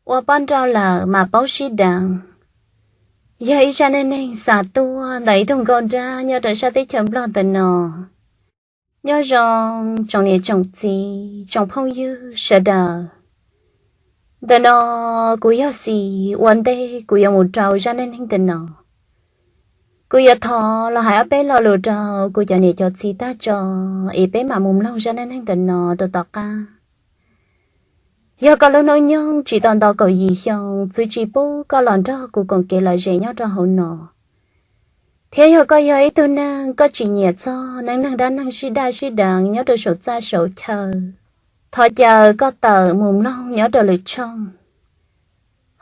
Ua poj nrauj lawm mas paub sib deev, yog ib zaj neej neeg xa tuaj ntawm ib tug nkauj nrab nyob rau sab teb chaws Nplog ntawm no. Nyob zoo tsoom niam tsoom txiv tsoom phooj ywg sawv daws. Ntawm no kuv yog Xis, ua ntej kuv yuav mus rau zaj neej neeg ntawm no, kuv yuav thov los hais ob peb lo lus rau kuv cov niam cov txiv tag tso, es peb mam mus mloog zaj neej neeg ntawm no rau tom qab. Yog koj lub hnub nyoog tsis tau nto kaum yim xyoo, txwv tsis pub koj los nrog kuv koom kev lom zem nyob rau hauv no, thiab yog koj yog ib tug neeg koj tsis nyiam txog neej neeg dab neeg sib daj sib deev nyob rau saum txaj saum chaw, thov caw koj tawm mus mloog nyob rau lwm tshooj.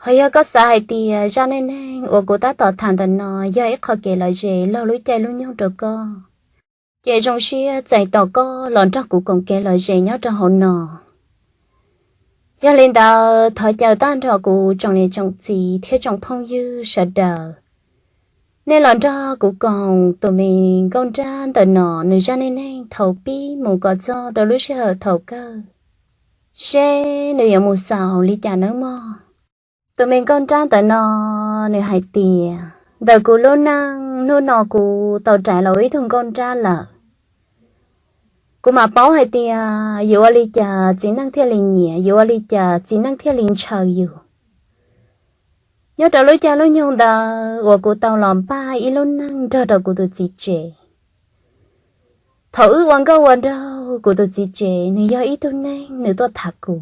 Ho yog koj xav hais tias zaj neej neeg uas kuv tab tom tham ntawm no yog ib qho kev lom zem laug lub caij lub nyoog rau koj, ces zoo siab txais tos koj los nrog kuv koom kev lom zem nyob rau hauv no. Yog li ntawd, thov caw tag nrho kuv tsoom niam tsoom txiv thiab tsoom phooj ywg sawv daws, nej los nrog kuv koom tus me nkauj nrab ntawm no nws zaj neej neeg thaum pib mus kom txog rau lub sij hawm thaum kawg, seb nws yuav mus xaus li cas nawb mog. Tus me nkauj nrab ntawm no nws hais tias, ntawm kuv lub neej hnub no kuv tau rais los ua ib tug nkauj nrab lawm. Kuv mam paub hais tias yuav ua li cas txiv neej thiaj li nyiam, yuav ua li cas txiv neej thiaj li ntshaw yus. Nyob rau lub caij lub nyoog ntawd uas kuv tau los npaj ib lub neej nrog rau kuv tus txiv tsev. Thaum wb ua nkauj ua nraug, kuv tus txiv tsev nws yog ib tug neeg nws tuaj tham kuv.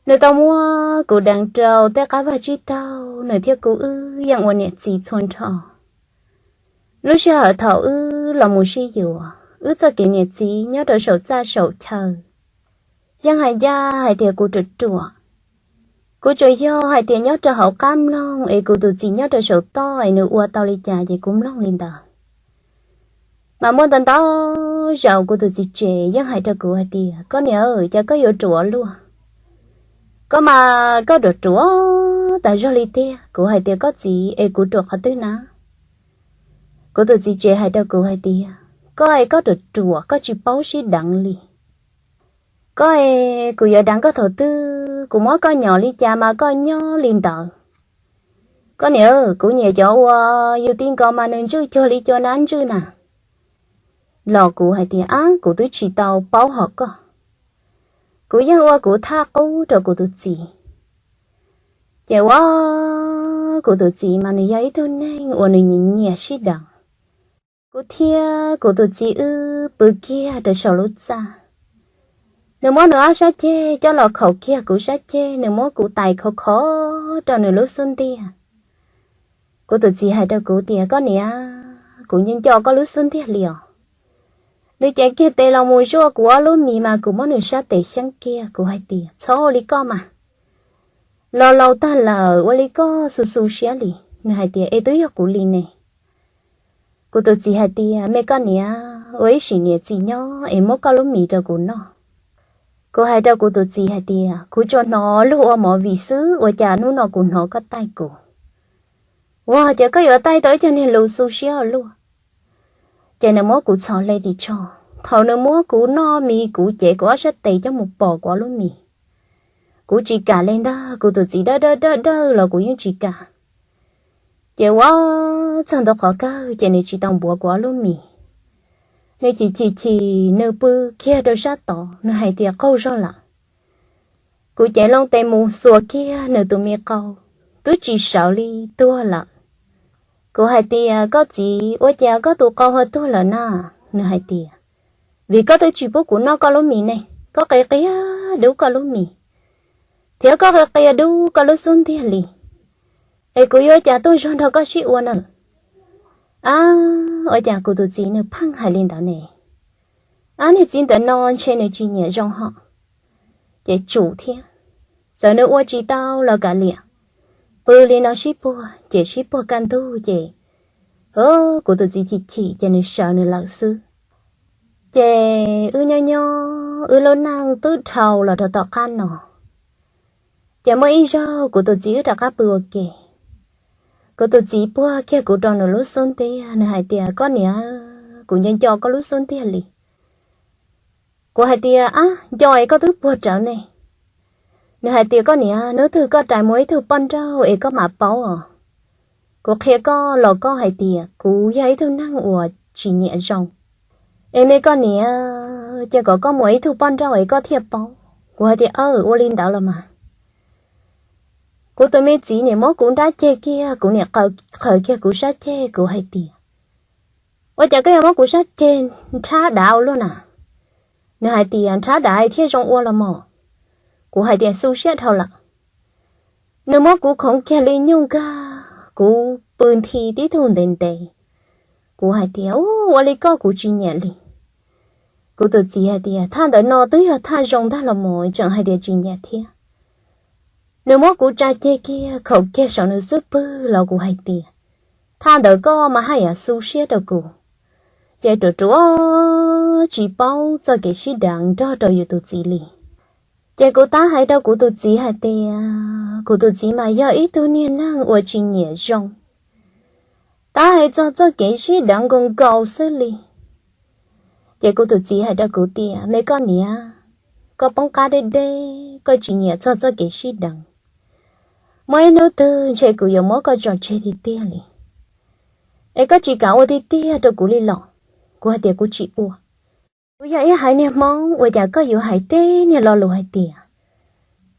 Nws tau muab kuv deev rau tej qab vaj tsib taug, nws thiab kuv wb yeej ua niam txiv txhua nrho. Lub sij hawm thaum wb los mus sib yuav, wb txoj kev niam txiv nyob rau saum txaj saum chaw, yeej hais ncaj hais tias kuv ruam ruam. Kuv tsuas yog hais tias nyob rau hauv qab mloog es kuv tus txiv nyob rau saum toj es nws ua tau li cas ces kuv mloog li ntawd. Mas muaj ntau ntau zaus kuv tus txiv tsev yeej hais rau kuv hais tias, koj niam, cas koj yuav ruam luaj? Koj mas koj ruam ruam tas zog li tiag. Kuv hais tias, koj txiv, es kuv ruam qhov twg na? Kuv tus txiv tsev hais rau kuv hais tias, koj es koj ruam ruam, koj tsis paub sib deev li. Koj es kuv yuav deev koj thaum twg? Kuv muab koj nyom li cas mas koj nyob li ntawd. Koj niam, kuv nyiam cov uas yus ti nkaus mas nws ntswj cuag li cua nab ntswj na. Los kuv hais tias, ab, kuv twb tsis tau paub hom koj. Kuv yeej ua kuv thaj qub rau kuv tus txiv. Ces ua kuv tus txiv mas nws yog ib tug neeg uas nws nyiam nyiam sib deev. Kuv thiab kuv tus txiv wb pw kiag rau saum lub txaj. Nws muab nws ob sab ceg coj los khaum kiag kuv sab ceg, nws muab kuv tais khov khov rau nws lub xub ntiag. Kuv tus txiv hais rau kuv tias, koj niam, kuv nco nco koj lub xub ntiag li os. Nws cev kiag tes los mus zuaj kuv ob lub mis mas kuv muab nws sab tes xyeeb kiag. Kuv hais tias, txhob ua li koj mas, laus laus tag lawm ua li koj xu xu siab li. Nws hais tias, es twb yog kuv li ne. Kuv tus txiv hais tias, me koj niam, ua ib sim niam txiv nyob es muab koj lub mis rau kuv noj. Kuv hais rau kuv tus txiv hais tias, kuv tsuas hnov luag ua movie xwb, ua cas hnub no kuv hnov koj taij kuv? Ua cas koj yuav taij tau ib co niag lus xu siab ua luaj? Ces nws muab kuv txhos hle ris tsho. Thaum nws muab kuv noj mis kuv cev kuv ob sab tes coj mus pom kuv ob lub mis. Kuv tsis kam li ntag, kuv tus txiv dawb dawb dawb dawb los kuv yeej tsis kam. Ces ua txog ntua qhov kawg ces nws tsis tau npuav kuv ob lub mis. Nws chim chim chim, nws pw kiag rau sab tod, nws hais tias qaug zog lawm. Kuv cev loo tes mus xuas kiag nws tus me qau, twb tsis sawv li, tuag lawm. Kuv hais tias, koj txiv, ua cas koj tus qau ho tuag lawm na? Nws hais tias, vim koj twb tsis pub kuv noj koj lub mis ne, koj qia qia dub koj lub mis, thiab koj qia qia dub koj lub xub ntiag li, es kuv yuav ua cas tuaj zog nrog koj sib ua na? Ab, ua cas kuv tus txiv nws pheej hais li ntawd ne? Ab, niag txiv ntawm no ntshe nws tsis nyiam zoo hos. Ces tsum thiab, txawm nws ua tsis tau los kav liam, pw li no sib puag ces sib puag kaj ntug ces, o, kuv tus txiv chim chim ces nws sawv nws lawm xwb. Ces wb nyob nyob wb lub neej twb dhau los rau tom qab no. Ces muaj ib zaug kuv tus txiv wb rov qab pw ua ke. Kuv tus txiv puag kiag kuv rau nws lub xub ntiag, nws hais tias, koj niam, kuv nco nco koj lub xub ntiag li. Kuv hais tias, ab, nco es koj twb puag rawv ne. Nws hais tias, koj niam, hnub twg koj rais muaj ib tug poj nrauj es koj mam paub os. Kuv qhia koj los koj hais tias kuv yog ib tug neeg uas tsis nyiam zoo. Es me koj niam, ces kom koj muaj ib tug poj nrauj es koj thiaj paub. Kuv hais tias, aw, ua li ntawd los mas. Kuv tus me txiv niam muab kuv nrab ceg kiag, kuv niam qhaws kiag kuv sab ceg, kuv hais tias, ua cas koj yuav muab kuv sab ceg nrhab dav ua luaj na? Nws hais tias, nrhab dav thiaj zoo ua los mas. Kuv hais tias, xu siab dhau lawm. Nws muab kuv khoov kiag li nyuj nkag, kuv pw nthi tib tug ntev ntev. Kuv hais tias, u, ua li koj kuv tsis nyiam li. Kuv tus txiv hais tias, thaj ntawd no twb yog thaj zoo ntag los mas, tseem hais tias tsis nyiam thiab. Nws muab kuv tsa ceg kiag, khaum kiag saum nws xub pwg los kuv hais tias, thaj ntawd koj mas haj yam xu siab rau kuv. Ces ruam ruam tsis paub txoj kev sib deev nrog rau yus tus txiv li. Ces kuv tab hais rau kuv tus txiv hais tias, kuv tus txiv mas yog ib tug niag neeg uas tsis nyiam zoo, tab hais txog txoj kev sib deev nkaus nkaus xwb li. Ces kuv tus txiv hais rau kuv tias, me koj niam, koj poob qab deb deb, koj tsis nyiam txog txoj kev sib deev. Muaj ib hnub twg ntshe kuv yuav muab koj tso tseg tiag tiag li. Es koj tsis kam ua tiag tiag rau kuv li los? Kuv hais tias, kuv tsis ua. Kuv yog ib haiv niag Hmoob, ua cas koj yuav hais tib niag lo lus hais tias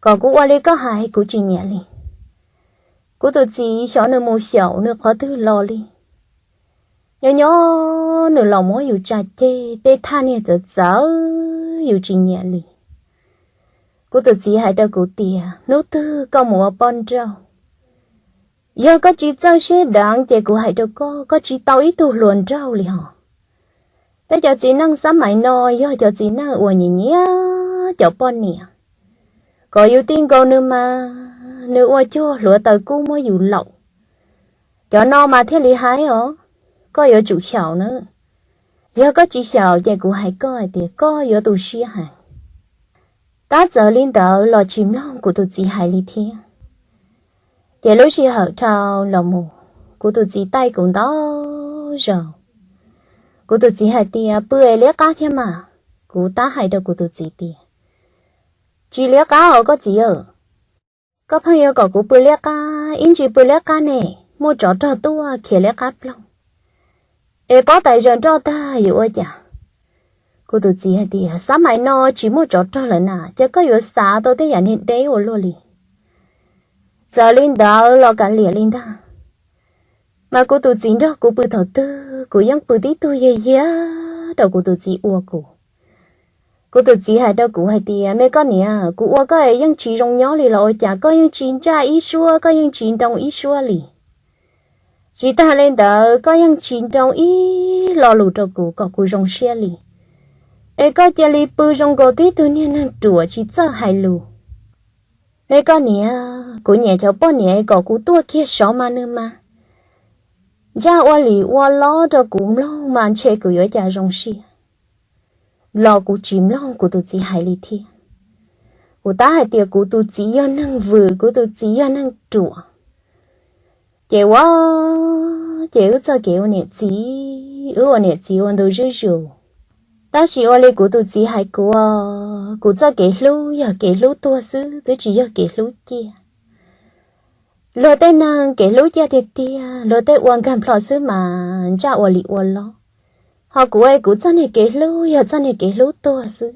kom kuv ua li koj hais, kuv tsis nyiam li. Kuv tus txiv xyov nws mus xyaum nws qhov twg los li. Nyob nyob nws los muab yus tsa ceg, tej thaj niag txawv txawv yus tsis nyiam li. Kuv tus txiv hais rau kuv tias, hnub twg koj mus ua poj nrauj, yog koj tsis txawj sib deev ces kuv hais rau koj, koj tsis tau ib tug hluas nraug li hos. Peb cov txiv neej xab mais no yog cov txiv neej uas nyiam nyiam cov poj niam, kom yus ti nkaus nws mas nws ua cuag hluav taws kub muab yus laum. Cov no mas thiaj li hais os, koj yuav tsum xyaum na. Yog koj tsis xyaum ces kuv hais koj hais tias koj yuav tu siab heev. Tab txawm li ntawd los tsis mloog kuv tus txiv hais li thiab. Ces lub sij hawm dhau los mus, kuv tus txiv taij kuv ntau zaus. Kuv tus txiv hais tias, pw es liab qab thiab mas. Kuv tab hais rau kuv tus txiv tias, tsis liab qab os koj txiv aw. Koj pheej yuav kom kuv pw liab qab, ib ntsis pw liab qab ne, muaj tsov rog tuaj khiav liab qab ploog, es pob tais zaws nroj tag yuav ua cas? Kuv tus txiv hais tias, xab mais no tsis muaj tsov rog lawm na, ces koj yuav xav tau tej yam niag deb ua luaj li. Txawm li ntawd los kav liam li ntag. Mas kuv tus txiv nrog kuv pw thaum twg kuv yeej pw tib tug yag yag rau kuv tus txiv ua kuv. Kuv tus txiv hais rau kuv hais tias, me koj niam, kuv ua koj yeej tsis zoo nyob li los ua cas, koj yeej tsis ntsaj ib suab, koj yeej tsis nroo ib suab li. Tsis tag li ntawd koj yeej tsis nroo ib lo lus rau kuv kom kuv zoo siab li. Es koj cia li pw zoo nkaus tib tug niag neeg ruam tsis txawj hais lus. Me koj niam, kuv nyiam cov poj niam kom kuv tuaj kiag sov mas nws mas ntsaj ua lim ua lob rau kuv mloog mas ntshe kuv yuav cas zoo siab. Los kuv tsis mloog kuv tus txiv hais li thiab. Kuv tab hais tias kuv tus txiv yog neeg vwm, kuv tus txiv yog neeg ruam. Ces ua, ces wb txoj kev ua niam txiv, wb ua niam txiv ua ntu zuj zus. Tab sis ua li kuv tus txiv hais kuv, kuv txoj kev hlub yog kev hlub tuag xwb, twb tsis yog kev hlub ciaj. Luag tej neeg kev hlub ciaj tiag tiag, luag tej ua nkag nplho xwb mas ntsaj ua lim ua lob. Ho kuv, kuv txoj niag kev hlub yog txoj niag kev hlub tuag xwb.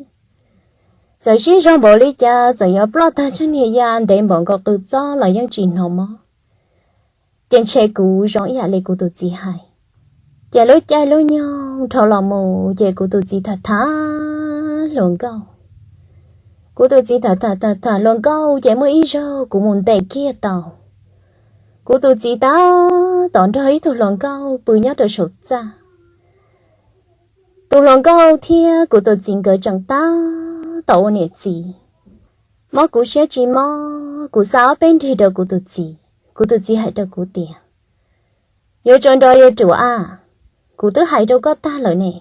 Txawm sib zog npaum li cas, txawm yuav ploj tag tsheej niag ya ntev npaum nkaus qw txob los yeej tsis hnov mob. Ces ntshe kuv zoo ib yam li kuv tus txiv hais. Ces lub caij lub nyoog dhau los mus ces kuv tus txiv tham tham hluas nkauj. Kuv tus txiv tham tham tham tham hluas nkauj ces muaj ib zaug kuv mus ntes kiag tau. Kuv tus txiv tab tom nrog ib tug hluas nkauj pw nyob rau saum txaj. Tus hluas nkauj thiab kuv tus txiv nkawd tseem tab tom ua niam txiv. Mob kuv siab tsis mob, kuv xa ob peb nrig rau kuv tus txiv. Kuv tus txiv hais rau kuv tias, yuav tsum nrog yawg ruam a, kuv twb hais rau koj tag lawm ne.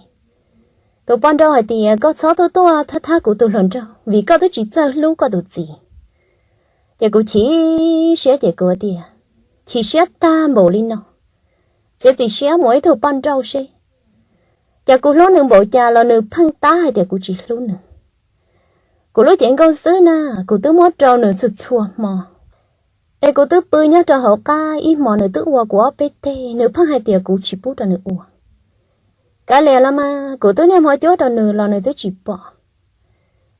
Tus poj nrauj hais tias koj txhob tuaj tuaj thab thab kuv tus hluas nraug vim koj twb tsis txawj hlub koj tus txiv. Ces kuv chim siab ces kuv tias, chim siab tag npaum li no, txiav txim siab mus ib tug poj nrauj seb. Ces kuv hlub nws npaum cas los nws pheej tab hais tias kuv tsis hlub nws. Kuv lub cev nkauj xwb na, kuv twb muab rau nws txhua txhua hmo, es kuv twb pw nyob rau hauv qab ib hmos nws twb ua kuv ob peb teg, nws pheej hais tias kuv tsis pub rau nws ua. Kav liam los mas kuv twb niaj hmo cuab rau nws los nws twb tsis pom.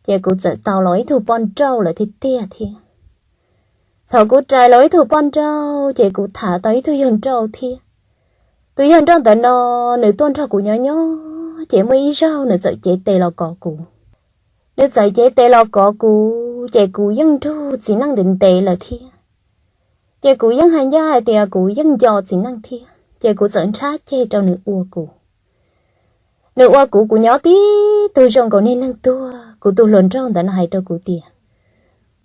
Ces kuv txawm tau los ib tug poj nrauj lawm tiag tiag thiab. Thaum kuv rais los ib tug poj nrauj ces kuv tham tau ib tug yawg nrauj thiab. Tus yawg nrauj ntawm no, nws tuaj nrog kuv nyob nyob ces muaj ib zaug nws txawm cev tes los kov kuv. Nws txawm cev tes los kov kuv ces kuv yeej nrug txiv neej ntev ntev lawm thiab. Ces kuv yeej hais ncaj hais tias kuv yeej nco txiv neej thiab, ces kuv txawm nrhab ceg rau nws ua kuv. Nws ua kuv, kuv nyob tib tug zoo nkaus niag neeg tuag. Kuv tus hluas nraug ntawd no hais rau kuv tias,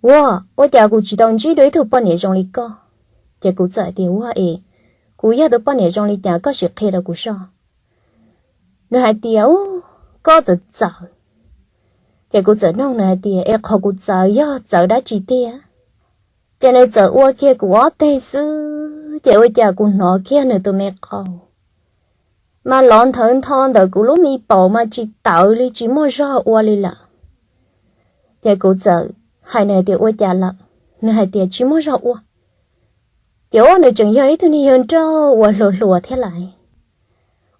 Ua, ua cas kuv tsis tau ntsib dua ib tug poj niam zoo li koj? Ces kuv txawm hais tias, Ua es, kuv yog tus poj niam zoo li cas koj sim qhia rau kuv soj. Nws hais tias, U, koj txawm txawv. Ces kuv txawm nug nws hais tias, Es qhov kuv txawv yog txawv dab tsi tiag? Ces nws txawm ua kiag kuv ob teg xwb ces ua cas kuv hnov kiag nws tus me qau mas lov nthawv ntho ntawm kuv lub me paum mas tsis tawv li, tsis muaj zog ua li lawm. Ces kuv txawm hais nws tias, Ua cas lawm? Nws hais tias, Tsis muaj zog ua. Ces ua nws tseem yog ib tug niag yawg nrauj uas hluas hluas thiab lais,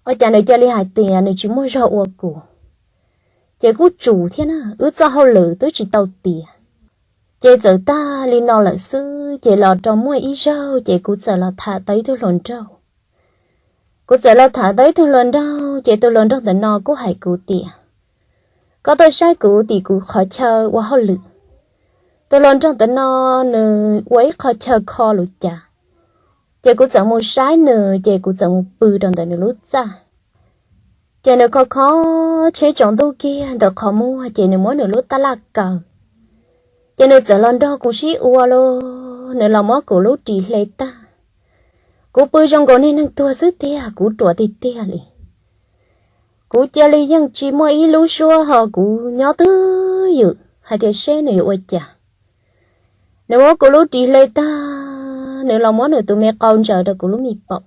ua cas nws cia li hais tias nws tsis muaj zog ua kuv? Ces kuj tsum thiab na, wb txoj hauj lwm twb tsis tau tiav. Ces txawm tag li no lawm xwb ces los rau muaj ib zaug ces kuv txawm los tham tau ib tug hluas nraug. Kuv txawm los tham tau ib tug hluas nraug ces tus hluas nraug ntawm no kuj hais kuv tias, Koj tuaj saib kuv tim kuv qhov chaw ua hauj lwm. Tus hluas nraug ntawm no nws ua ib qho chaw kho lus cas, ces kuv txawm mus saib nws ces kuv txawm mus pw rau ntawm nws lub txaj. Ces nws kho kho tsheb tsaus ntuj kiag ntawm qhov muag ces nws muab nws lub tab laj kaw. Ces nws txawm los nrog kuv sib ua lauj, nws los muab kuv lub ris hle tag. Kuv pw zoo nkaus niag neeg tuag xwb tiag, kuv ruam tiag tiag li. Kuv cia li yeej tsis muaj ib lub suab ho kuv nyob twj ywm hais tias seb nws yuav ua cas. Nws muab kuv lub ris hle tag, nws los muab nws tus me qau ntsaws rau kuv lub me paum.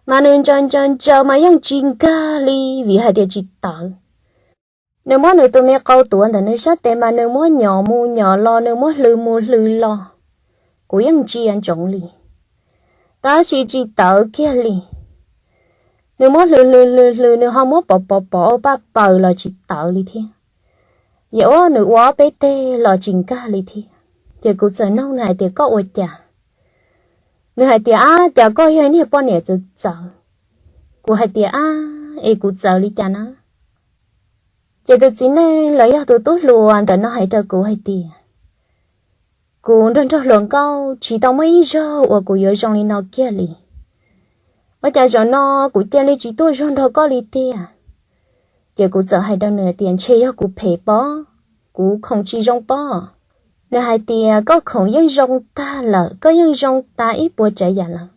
Mas nws ntsaws ntsaws ntsaws mas yeej tsis nkag li vim hais tias tsis tawv. Nws muab nws tus me qau tuav ntawm nws sab tes mas nws muab nyom mus nyom los, nws muab hlwv mus hlwv los, kuv yeej ntsia ntsoov li, tab sis tsis tawv kiag li. Nws muab hlwv hlwv hlwv hlwv, nws ho muab pov pov pov ua paj paws los tsis tawv li thiab. Yog ua nws ua ob peb teg los tsis nkag li thiab. Ces kuv txawm nug nws hais tias, Koj ua cas? Nws hais tias, Ab, cas koj yog niag poj niam txawv txawv. Kuv hais tias, Ab, es kuv txawv li cas na? Ces tus txiv neej los yog tus tub hluas ntawm no hais rau kuv hais tias, Kuv nrog nrog hluas nkauj tsis tau muaj ib zaug uas kuv yuav zoo li no kiag li. Ua cas zaum no kuv cia li tsis tuaj zog nrog koj li tiag? Ces kuv txawm hais rau nws tias, Ntshe yog kuv phem pob, kuv khoom tsis zoo pob. Nws hais tias, Koj khoom yeej zoo tag lawm, koj yeej zoo tas ib puas tsav yam lawm,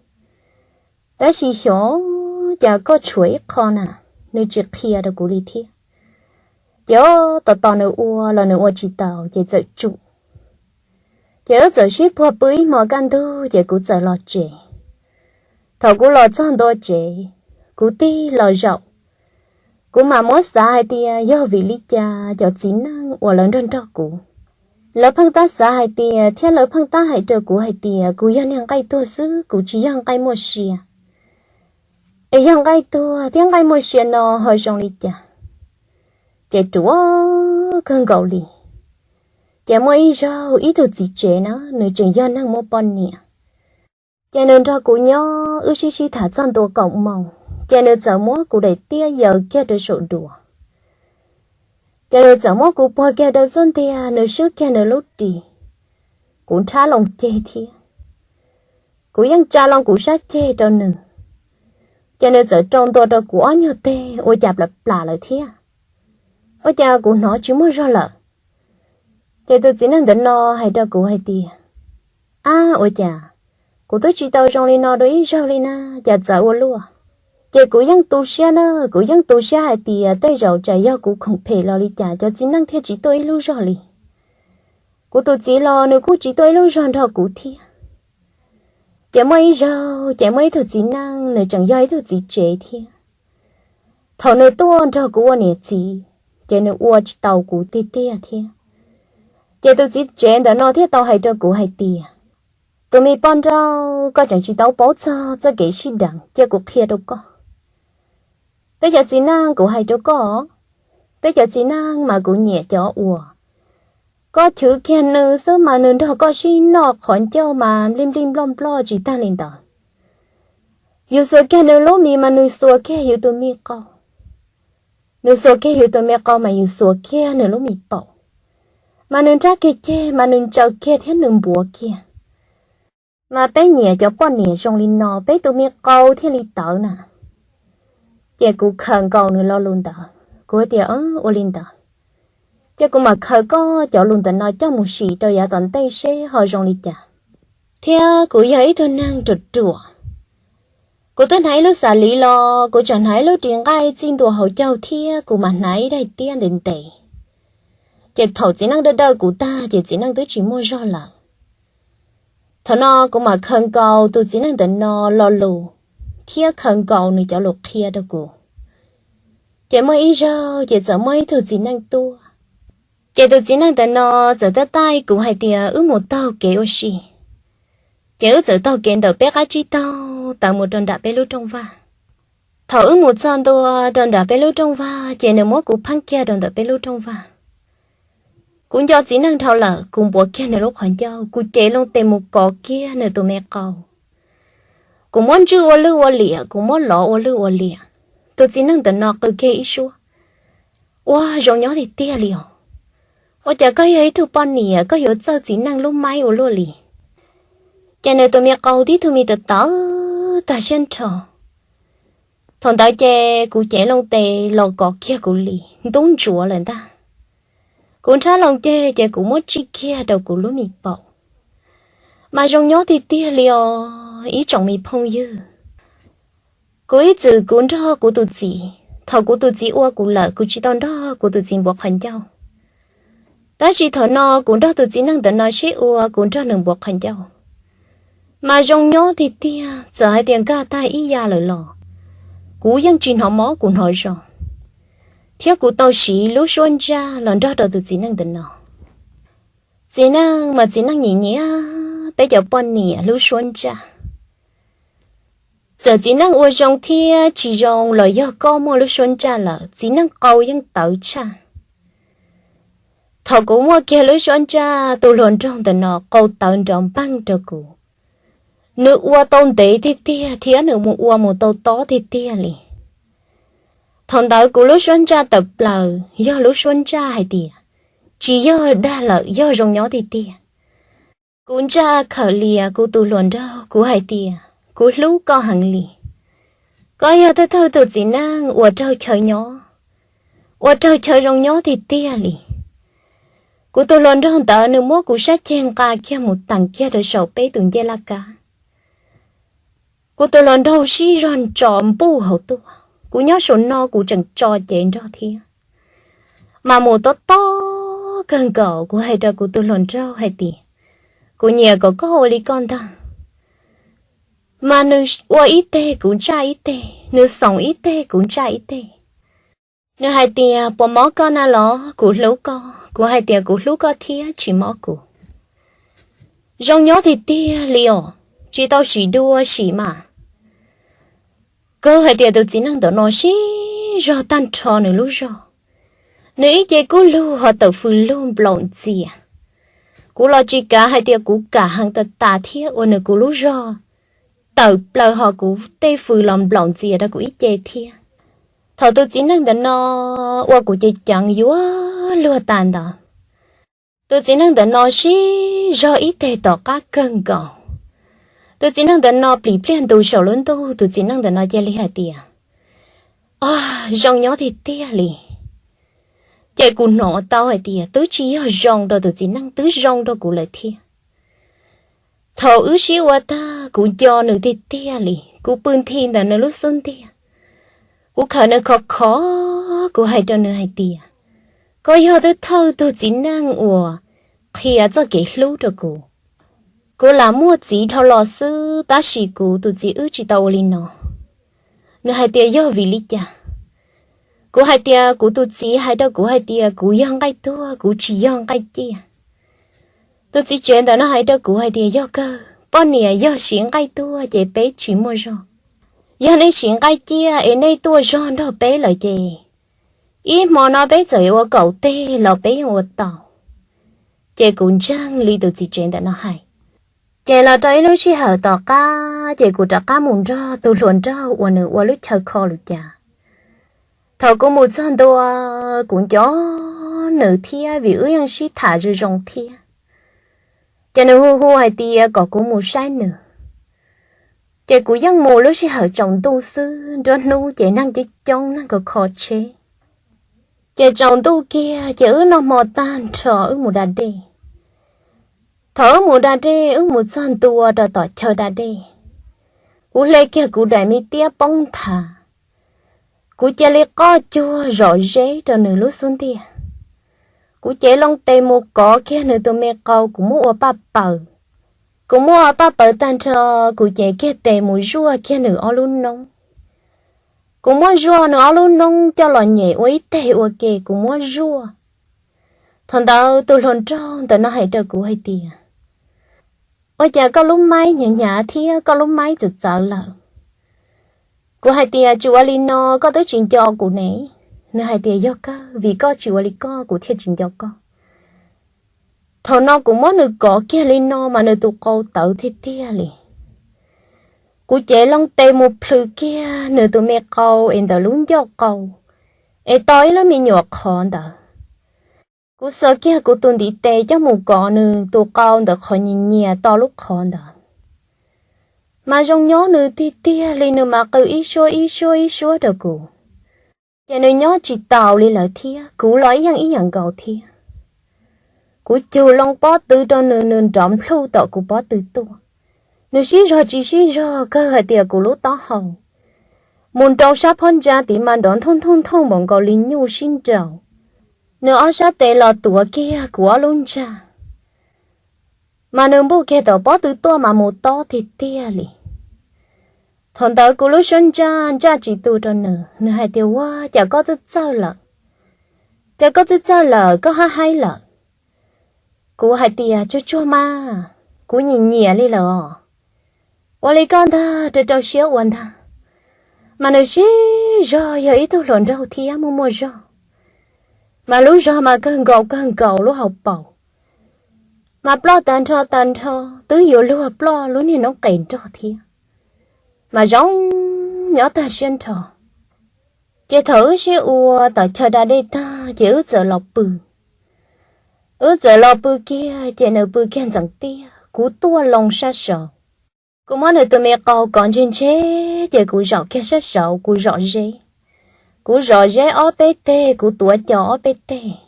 tab sis xyov cas koj tshuav ib qho na. Nws tsis qhia rau kuv li thiab. Ces tos tos nws ua los nws ua tsis taus ces txawm tsum. Ces wb txawm sib puag pw ib hmo kaj ntug ces kuv txawm los tsev. Thaum kuv los txog ntua tsev, kuv tig los zaum, kuv mam muab xav hais tias yog vim li cas cov txiv neej uas lawv nrog nrog kuv, lawv pheej tab xav hais tias, thiab lawv pheej tab hais rau kuv hais tias kuv yog niag nqaij tuag xwb, kuv tsis yog nqaij muaj sia. Es yog nqaij tuag thiab nqaij muaj sia no ho zoo li cas? Ces ruam kawg nkaus li. Ces muaj ib zaug ib tug txiv tsev na, nws tseem yog neeg muaj poj niam. Ces nws nrog kuv nyob, wb sib sib tham txog ntua kaum moos ces nws txawm muab kuv daim tiab yaws kiag rau saum duav. Ces nws txawm muab kuv puag kiag rau xub ntiag, nws swb kiag nws lub ris. Kuv nrhab loo ceg thiab, kuv yeej tsa loo kuv sab ceg rau nws. Ces nws txawm rau ntua rau kuv ob nyuag teg ua cas plam plam lawm thiab, ua cas kuv hnov tsis muaj zog lawm. Ces tus txiv neej ntawm no hais rau kuv hais tias, Ab, ua cas kuv twb tsis tau zoo li no dua ib zaug li na, cas txawv ua luaj? Ces kuv yeej tu siab na, kuv yeej tu siab hais tias tej zaum tsam yog kuv khoom phem los li cas cov txiv neej thiaj tsis tuaj ib lub zog li. Kuv tus txiv los nws kuj tsis tuaj ib lub zog nrog kuv thiab. Ces muaj ib zaug ces muaj ib tug txiv neej, nws tseem yog ib tug txiv tsev thiab. Thaum nws tuaj nrog kuv ua niam txiv, ces nws ua tsis tau kuv tiag tiag thiab. Ces tus txiv tsev ntawm no thiaj tau hais rau kuv hais tias, tus me poj nrauj, koj tseem tsis tau paub txog txoj kev sib deev, cia kuv qhia rau koj. Peb cov txiv neej, kuv hais rau koj, peb cov txiv neej mas kuv nyiam cov uas koj chwv kiag nws xwb mas nws nrog koj sib noj qhov ncauj mas nplij nplij nploj nploj tsis tag li ntawd. Yus xuas kiag nws lub mis mas nws xuas kiag yus tus me qau. Nws xuas kiag yus tus me qau mas yus xuas kiag nws lub mis paum. Mas nws nrab kiag ceg mas nws ntsaws kiag thiab nws npuav kiag. Mas peb nyiam cov poj niam zoo li no, peb tus me qau thiaj li tawv na. Ces kuv khaws nkaus nws lo lus ntawd, kuv hais tias, ua li ntawd, ces kuv mam khaws koj cov lus ntawm no coj mus sim rau yav tom ntej seb ho zoo li cas. Thiab kuv yog ib tug neeg ruam ruam, kuv twb hnav ib lub xav liv los kuv tseem hnav ib lub ris nqaij txij ntua hauv caug thiab kuv mam hnav ib daim tiab ntev ntev. Ces thaum txiv neej dawj dawj kuv tag ces txiv neej twb tsis muaj zog lawm. Thaum no kuv mam khaws nkaus tus txiv neej ntawm no lo lus thiab khaws nkaus nws cov lus qhia rau kuv. Ces muaj ib zaug ces txawm muaj ib tug txiv neej tuaj. Ces tus txiv neej ntawm no txawm tab taij kuv hais tias wb mus taug kev ua si. Ces wb txawm taug kev ntawm peb qab tsib taug tawm mus rau nram peb lub rooj vag. Thaum wb mus txog ntua rau nram peb lub rooj vag ces nws muab kuv pheeb kiag rau ntawm peb lub rooj vag. Kuv nco txiv neej dhau lawm, kuv npuav kiag nws lub qhov ncauj, kuv cev loo tes mus kov kiag nws tus me qau. Kuv muab ntswj ua lwj ua liam, kuv muab lov ua lwj ua liam. Tus txiv neej ntawm no qw kiag ib suab, ua zoo nyob tiag tiag li os. Ua cas koj yog ib tug poj niam koj yuav txawj txiv neej lub maib ua luaj li? Ces nws tus me qau tib tug me tawv tawv tag siab nrho. Thaum ntawd ces kuv cev loo tes los kov kiag kuv li, ntub ntsuav lawm ntag. Kuv nrhab loo ceg ces kuv muab tsij kiag rau kuv lub me paum. Mas zoo nyob tiag tiag li os ib tsoom me phooj ywg. Kuv ib txwm kuv nrog kuv tus txiv, thaum kuv tus txiv ua kuv lawm kuv tsis tau nrog kuv tus txiv npuav qhov ncauj. Tab sis thaum no kuv nrog tus txiv neej ntawm no sib ua, kuv nrog nws npuav qhov ncauj. Mas zoo nyob tiag tiag, txawm hais tias nkag tag ib yam lawm los kuv yeej tsis hnov mob, kuv hnov zoo. Thiab kuv tau siv lub suab ntsaj los nrog rau tus txiv neej ntawm no. Txiv neej mas txiv neej nyiam nyiam peb cov poj niam lub suab ntsaj. Txawm txiv neej ua zoo thiab tsis zoo los yog koj muaj lub suab ntsaj lawm, txiv neej qau yeej tawv tshaj. Thaum kuv muaj kiag lub suab ntsaj, tus hluas nraug ntawm no qau tawv nrov npeej rau kuv. Nws ua tau ntev tiag tiag thiab nws mus ua mus tau tob tiag tiag li. Thaum ntawd kuv lub suab ntsaj tawm plaws, yog lub suab ntsaj hais tias tsis yog dag lawm, yog zoo nyob tiag tiag. Kuv ntsaj khawm lias kuv tus hluas nraug, kuv hais tias kuv hlub koj heev li. Koj yog thawj thawj tus txiv neej uas raug chaw nyob, uas raug chaw zoo nyob tiag tiag li. Kuv tus hluas nraug ntawd nws muab kuv sab ceg nqa kiag mus teem kiag rau saum peb tus ncej laj kab. Kuv tus hluas nraug sib zog ntso npuj hauv tuaj, kuv nyob saum no kuv tseem tso cev nrog thiab. Mas mus tob tob kawg nkaus, kuv hais rau kuv tus hluas nraug hais tias kuv nyiam kom koj ua li koj ntag. Mas nws ua ib teg kuv ntsaj ib teg, nws xoom ib teg kuv ntsaj ib teg. Nws hais tias puas mob koj na los kuv hlub koj, kuv hais tias kuv hlub koj thiab tsis mob kuv. Zoo nyob tiag tiag li os, tsis tau sim dua sim mas. Kawg hais tias tus txiv neej ntawm no sib zog tag nrho nws lub zog. Nws ib ce kub lug ho tawm fws lug nplaum ntxias. Kuv los tsis kav hais tias kuv kam heev tas tas thiab ua nws kuv lub zog tawm plaws ho kuv tej fws los nplaum ntxias rau kuv ib ce thiab. Thaum tus txiv neej ntawm no ua kuv cev ceev yuav luag tas ntawd, tus txiv neej ntawm no sib zog ib teg tom qab kawg nkaus. Tus txiv neej ntawm no plim pliag ntus saum lub ntuj, tus txiv neej ntawm no cia li hais tias, o, zoo nyob tiag tiag li. Ces kuv hnov tau hais tias twb tsis yog zoo rau tus txiv neej, twb zoo rau kuv lawm thiab. Thaum wb sib ua tag kuv nco nws tiag tiag li, kuv pw nthi ntawm nws lub xub ntiag. Kuv khawm nws khov khov, kuv hais rau nws hais tias, koj yog thawj thawj tug txiv neej uas qhia txoj kev hlub rau kuv. Kuv lam muaj txiv dhau los xwb tab sis kuv tus txiv wb tsis tau ua li no. Nws hais tias yog vim li cas? Kuv hais tias, kuv tus txiv hais rau kuv hais tias kuv yog nqaij tuag, kuv tsis yog nqaij ciaj. Tus txiv tsev ntawm no hais rau kuv hais tias yog kawg, poj niam yog siv nqaij tuag ces peb tsis muaj zog. Yog nej siv nqaij ciaj es nej tuaj zog nrog peb lawm ces ib hmo no peb txawm ua kaum teg los peb yeej ua tau. Ces kuv ntseeg li tus txiv tsev ntawm no hais. Ces los rau ib lub sij hawm tom qab ces kuv rov qab mus nrog tus hluas nraug uas nws ua lub chaw kho lus cas. Thaum kuv mus txog ntua, kuv nco nws thiab vim wb yeej sib tham zoo zoo thiab. Ces nws hu hu hais tias kom kuv mus saib nws. Ces kuv yeej mus lub sij hawm tsaus ntuj xwb, nruab hnub ces neeg coob coob neeg kho kho tsheb. Ces tsaus ntuj kiag ces wb noj hmo tag nrho wb mus da dej. Thaum wb mus da dej wb mus txog ntua rau tom chaw da dej, kuv hle kiag kuv daim me tiab poob nthav. Kuv cia li qoj cuag zom zeb rau nws lub xub ntiag. Kuv cev loo tes mus kov kiag nws tus me qau kuv muab ua paj paws. Kuv muab ua paj paws tag nrho, kuv cev kiag tes mus zuaj kiag nws ob lub noob. Kuv muab zuaj nws ob lub noob coj los nyem ua ib teg ua ke kuv muab zuaj. Thaum ntawd tus hluas nraug ntawm no hais rau kuv hais tias, ua cas koj lub maib hnyav hnyav thiab koj lub maib txawv txawv lawm? Kuv hais tias tsis ua li no, koj twb tsis nco kuv ne. Nws hais tias yog kawg, vim koj tsis ua li koj kuv thiaj tsis nco koj. Thaum no kuv muab nws kov kiag li no mas nws tus qau tawv tiag tiag li. Kuv cev loo tes mus plhws kiag nws tus me qau es ntawm lub ncauj qau, es to ib lub me nyuam qhov ntawd. Kuv xuas kiag kuv tus ntiv tes coj mus kov nws tus qau ntawm qhov nyias nyias to lub qhov ntawd. Mas zoo nyob nws tiag tiag li, nws mas qw ib suab ib suab ib suab rau kuv. Ces nws nyob tsis taus li lawm thiab, kuv los ib yam ib yam nkaus thiab. Kuv cug loo pob tw rau nws, nws nrov nplhuj tom kuv pob tw tuaj. Nws sib zog tsis sib zog kawg hais tias kuv lub taub hau mus nrau sab phab ntsa tid mas nrov nthooj nthooj nthooj npaum nkaus li nyuj sib nraus. Nws ob sab tes los tuav kiag kuv ob lub ntsag, mas nws npuj kiag tom pob tw tuaj mas mus tob tiag tiag li. Thaum ntawd kuv lub suab ntsaj ntsaj tsis tu rau nws, nws hais tias, ua cas koj txawj txawj lawm? Cas koj txawj txawj lawm, koj haib haib lawm? Kuv hais tias, tsuag tsuag mas, kuv nyiam nyiam li lawm os. Ua li koj ntag, rau rau siab ua ntag. Mas nws sib zog yog ib tug hluas nraug thiab muaj muaj zog, mas lub zog mas kawg nkaus kawg nkaus lub hauv paus, mas ploj tag nrho tag nrho, twb yuav luag ploj lub niag noob qes nrog thiab, mas zoo nyob tag siab nrho. Ces thaum wb sib ua tom chaw da dej tag ces wb txawm los pw. Wb txawm los pw kiag ces nws pw kiag ntxeev tiaj, kuv tuaj loo sab saud. Kuv muab nws tus me qau kov ntshe ntshe, ces kuv zaum kiag sab saud kuv zom zeb. Kuv zom zeb ob peb teg, kuv tuav cos ob peb teg.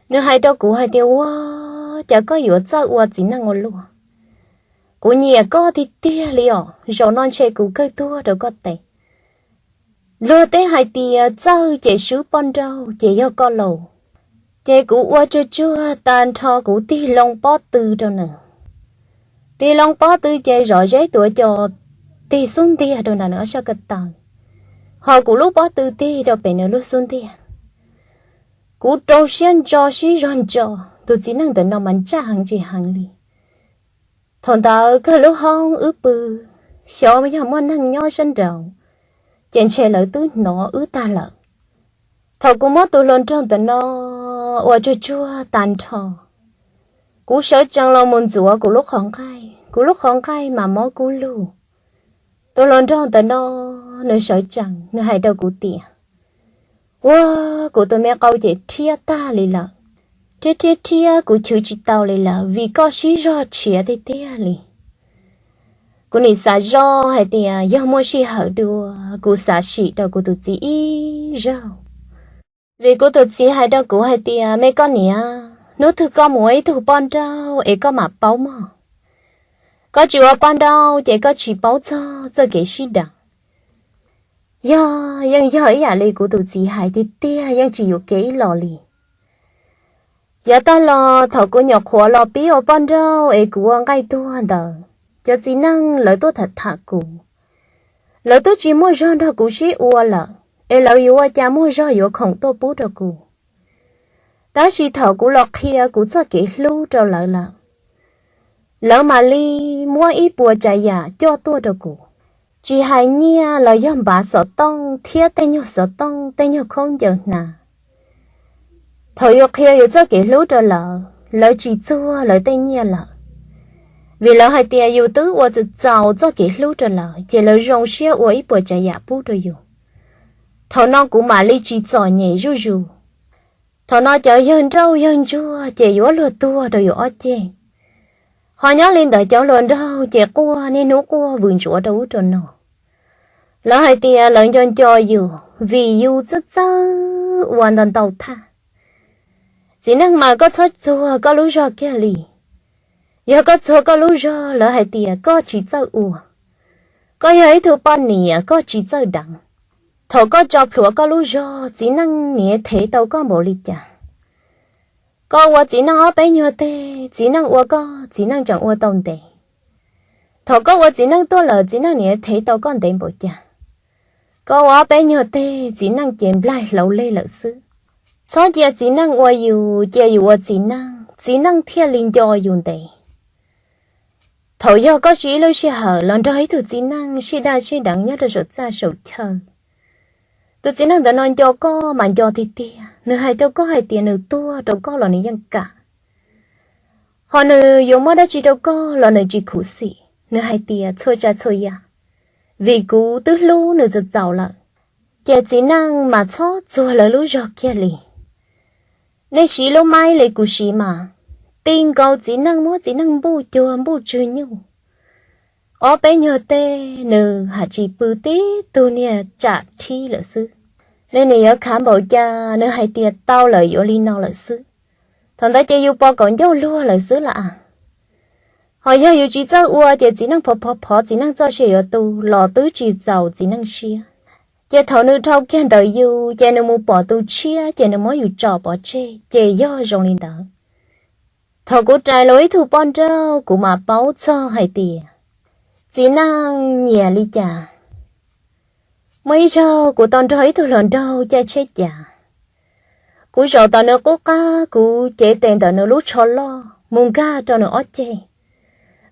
Nws hais rau kuv hais tias, ua cas koj yuav txawj ua txiv neej ua luag? Kuv nyiam koj tiag tiag li os, zaum no ntshe kuv kawg tuag rau koj tes. Luag teb hais tias txawj ces swb poj nrauj ces yog koj lauj. Ces kuv ua tsuag tsuag tag nrho kuv tig loo pob tw rau nws. Tig loo pob tw ces zom zeb tuav cos tig xub ntiag rau nram nws ob sab ko taw, ho kuv lub pob tw tig rau pem nws lub xub ntiag. Kuv rau siab ntso sib zog ntso, tus txiv neej ntawm no mas ntsaj heev tsis heev li. Thaum ntawd kawg lub hoob wb pw, xyov yog muaj neeg nyob sab nraud, ces ntshe lawv twb hnov wb tag lawm. Thaum kuv muab tus hluas nraug ntawm no ua tsuag tsuag tag nrho, kuv sawv tsees los mus ntxuav kuv lub qhov nqaij, kuv lub qhov nqaij mas mob kub lug. Tus hluas nraug ntawm no, nws sawv tsees nws hais rau kuv tias, ua, kuv tus me qau ces rhiab tag li lawm, rhiab rhiab rhiab kuv chwv tsis tau li lawm vim koj sib zog tshiav tiag tiag li. Kuv nim xav zoj hais tias yog muaj sij hawm dua kuv xav sim rau kuv tus txiv ib zaug. Vim kuv tus txiv hais rau kuv hais tias, me koj niam, hnub twg koj mus ua ib tug poj nrauj es koj mam paub mog. Koj tsis ua poj nrauj ces koj tsis paub txog txoj kev sib daws. Yog, yeej yog ib yam li kuv tus txiv hais tiag tiag, yeej tsis yuam kev ib los li. Yav tag los thaum kuv nyuam qhuav los pib ua poj nrauj es kuv ua nqaij tuag ntawd, cov txiv neej lawv tuaj tham tham kuv, lawv twb tsis muaj zog nrog kuv sib ua lawm. es lawv yuav ua cas muaj zog yuav khoom tuaj pub rau kuv. Tab sis thaum kuv los qhia kuv txoj kev hlub rau lawv lawm, lawv mam li muab ib puas tsav yam coj tuaj rau kuv, tsis hais nyiaj los yog npav xov tooj thiab tej nyuag xov tooj tej nyuag khaub ncaws hnav. Thaum yus qhia yus txoj kev hlub rau lawv, lawv tsis txuag lawv tej nyiaj lawm, vim lawv hais tias yus twb ua txaus txoj kev hlub rau lawv ces lawv zoo siab ua ib puas tsav yam pub rau yus. Thaum no kuv mam li tsis txom nyem zuj zus. Thaum no cov yawg nrauj yawg ntsuag ces yuav luag tuag rau yus ob ceg, ho nyob li ntawd cov hluas nraug ces quaj niaj hnub quaj vwm ntsuav rau ub rau no. Lawv hais tias lawv nco nco yus vim yus txawj txawj ua ntau ntau thaj. Txiv neej mas koj txhob txuag koj lub zog kiag li. Yog koj txuag koj lub zog lawv hais tias koj tsis txawj ua. Koj yog ib tug poj niam koj tsis txawj deev. Thaum koj tso plhuav koj lub zog txiv neej niaj thev tau koj npaum li cas? Koj ua txiv neej ob peb nyuag teg txiv neej ua koj txiv neej tseem ua tau ntev. Thaum koj ua txiv neej tuaj lawm txiv neej niaj thev tau koj ntev npaum cas? Koj ua ob peb nyuag teg txiv neej ces nplaig hlauv leg lawm xwb. Txhob cia txiv neej ua yus, cia yus ua txiv neej, txiv neej thiaj li nco yus ntev. Thaum yog koj siv ib lub sij hawm los nrog ib tug txiv neej sib daj sib deev nyob rau saum txaj saum chaw, tus txiv neej ntawd no nco koj mas nco tiag tiag, nws hais rau koj hais tias nws tuag rau koj los nws yeej kam. Ho nws yuav muab dab tsi rau koj los nws tsis khuv xim, nws hais tias txhua tsav txhua yam vim kuv twb hlub nws txaus txaus lawm. Ces txiv neej mas txhob txuag lawv lub zog kiag li. Nej siv lub maib li kuv siv mas, ti nkaus txiv neej muab txiv neej npuj cuag npuj tswg nyuj. Ob peb nyuag teg nws haj tsis pw tib tug niag tsam rhib lawm xwb. Nws nim yuav khav npaum cas nws hais tias tau lawm yuav li no lawm xwb. Thaum ntawd ces yus pom kaum ncauj luag lawm xwb las. Ho yog yus tsis txawj ua ces txiv neej phov phov phov txiv neej txoj sia yuav tu los twb tsis txaus txiv neej siab. Ces thaum nws dhau kiag ntawm yus ces nws mus pom tus tshiab ces nws muab yus tso pov tseg ces yog zoo li ntawd. Thaum kuv rais los ib tug poj nrauj kuv mam paub txog hais tias txiv neej nyiam li cas. Muaj ib zaug kuv tau nrog ib tug hluas nraug caij tsheb cav. Kuv zaum tom nws qub qab kuv cev tes ntawm nws lub tsho loj mus nkag rau nws ob ceg.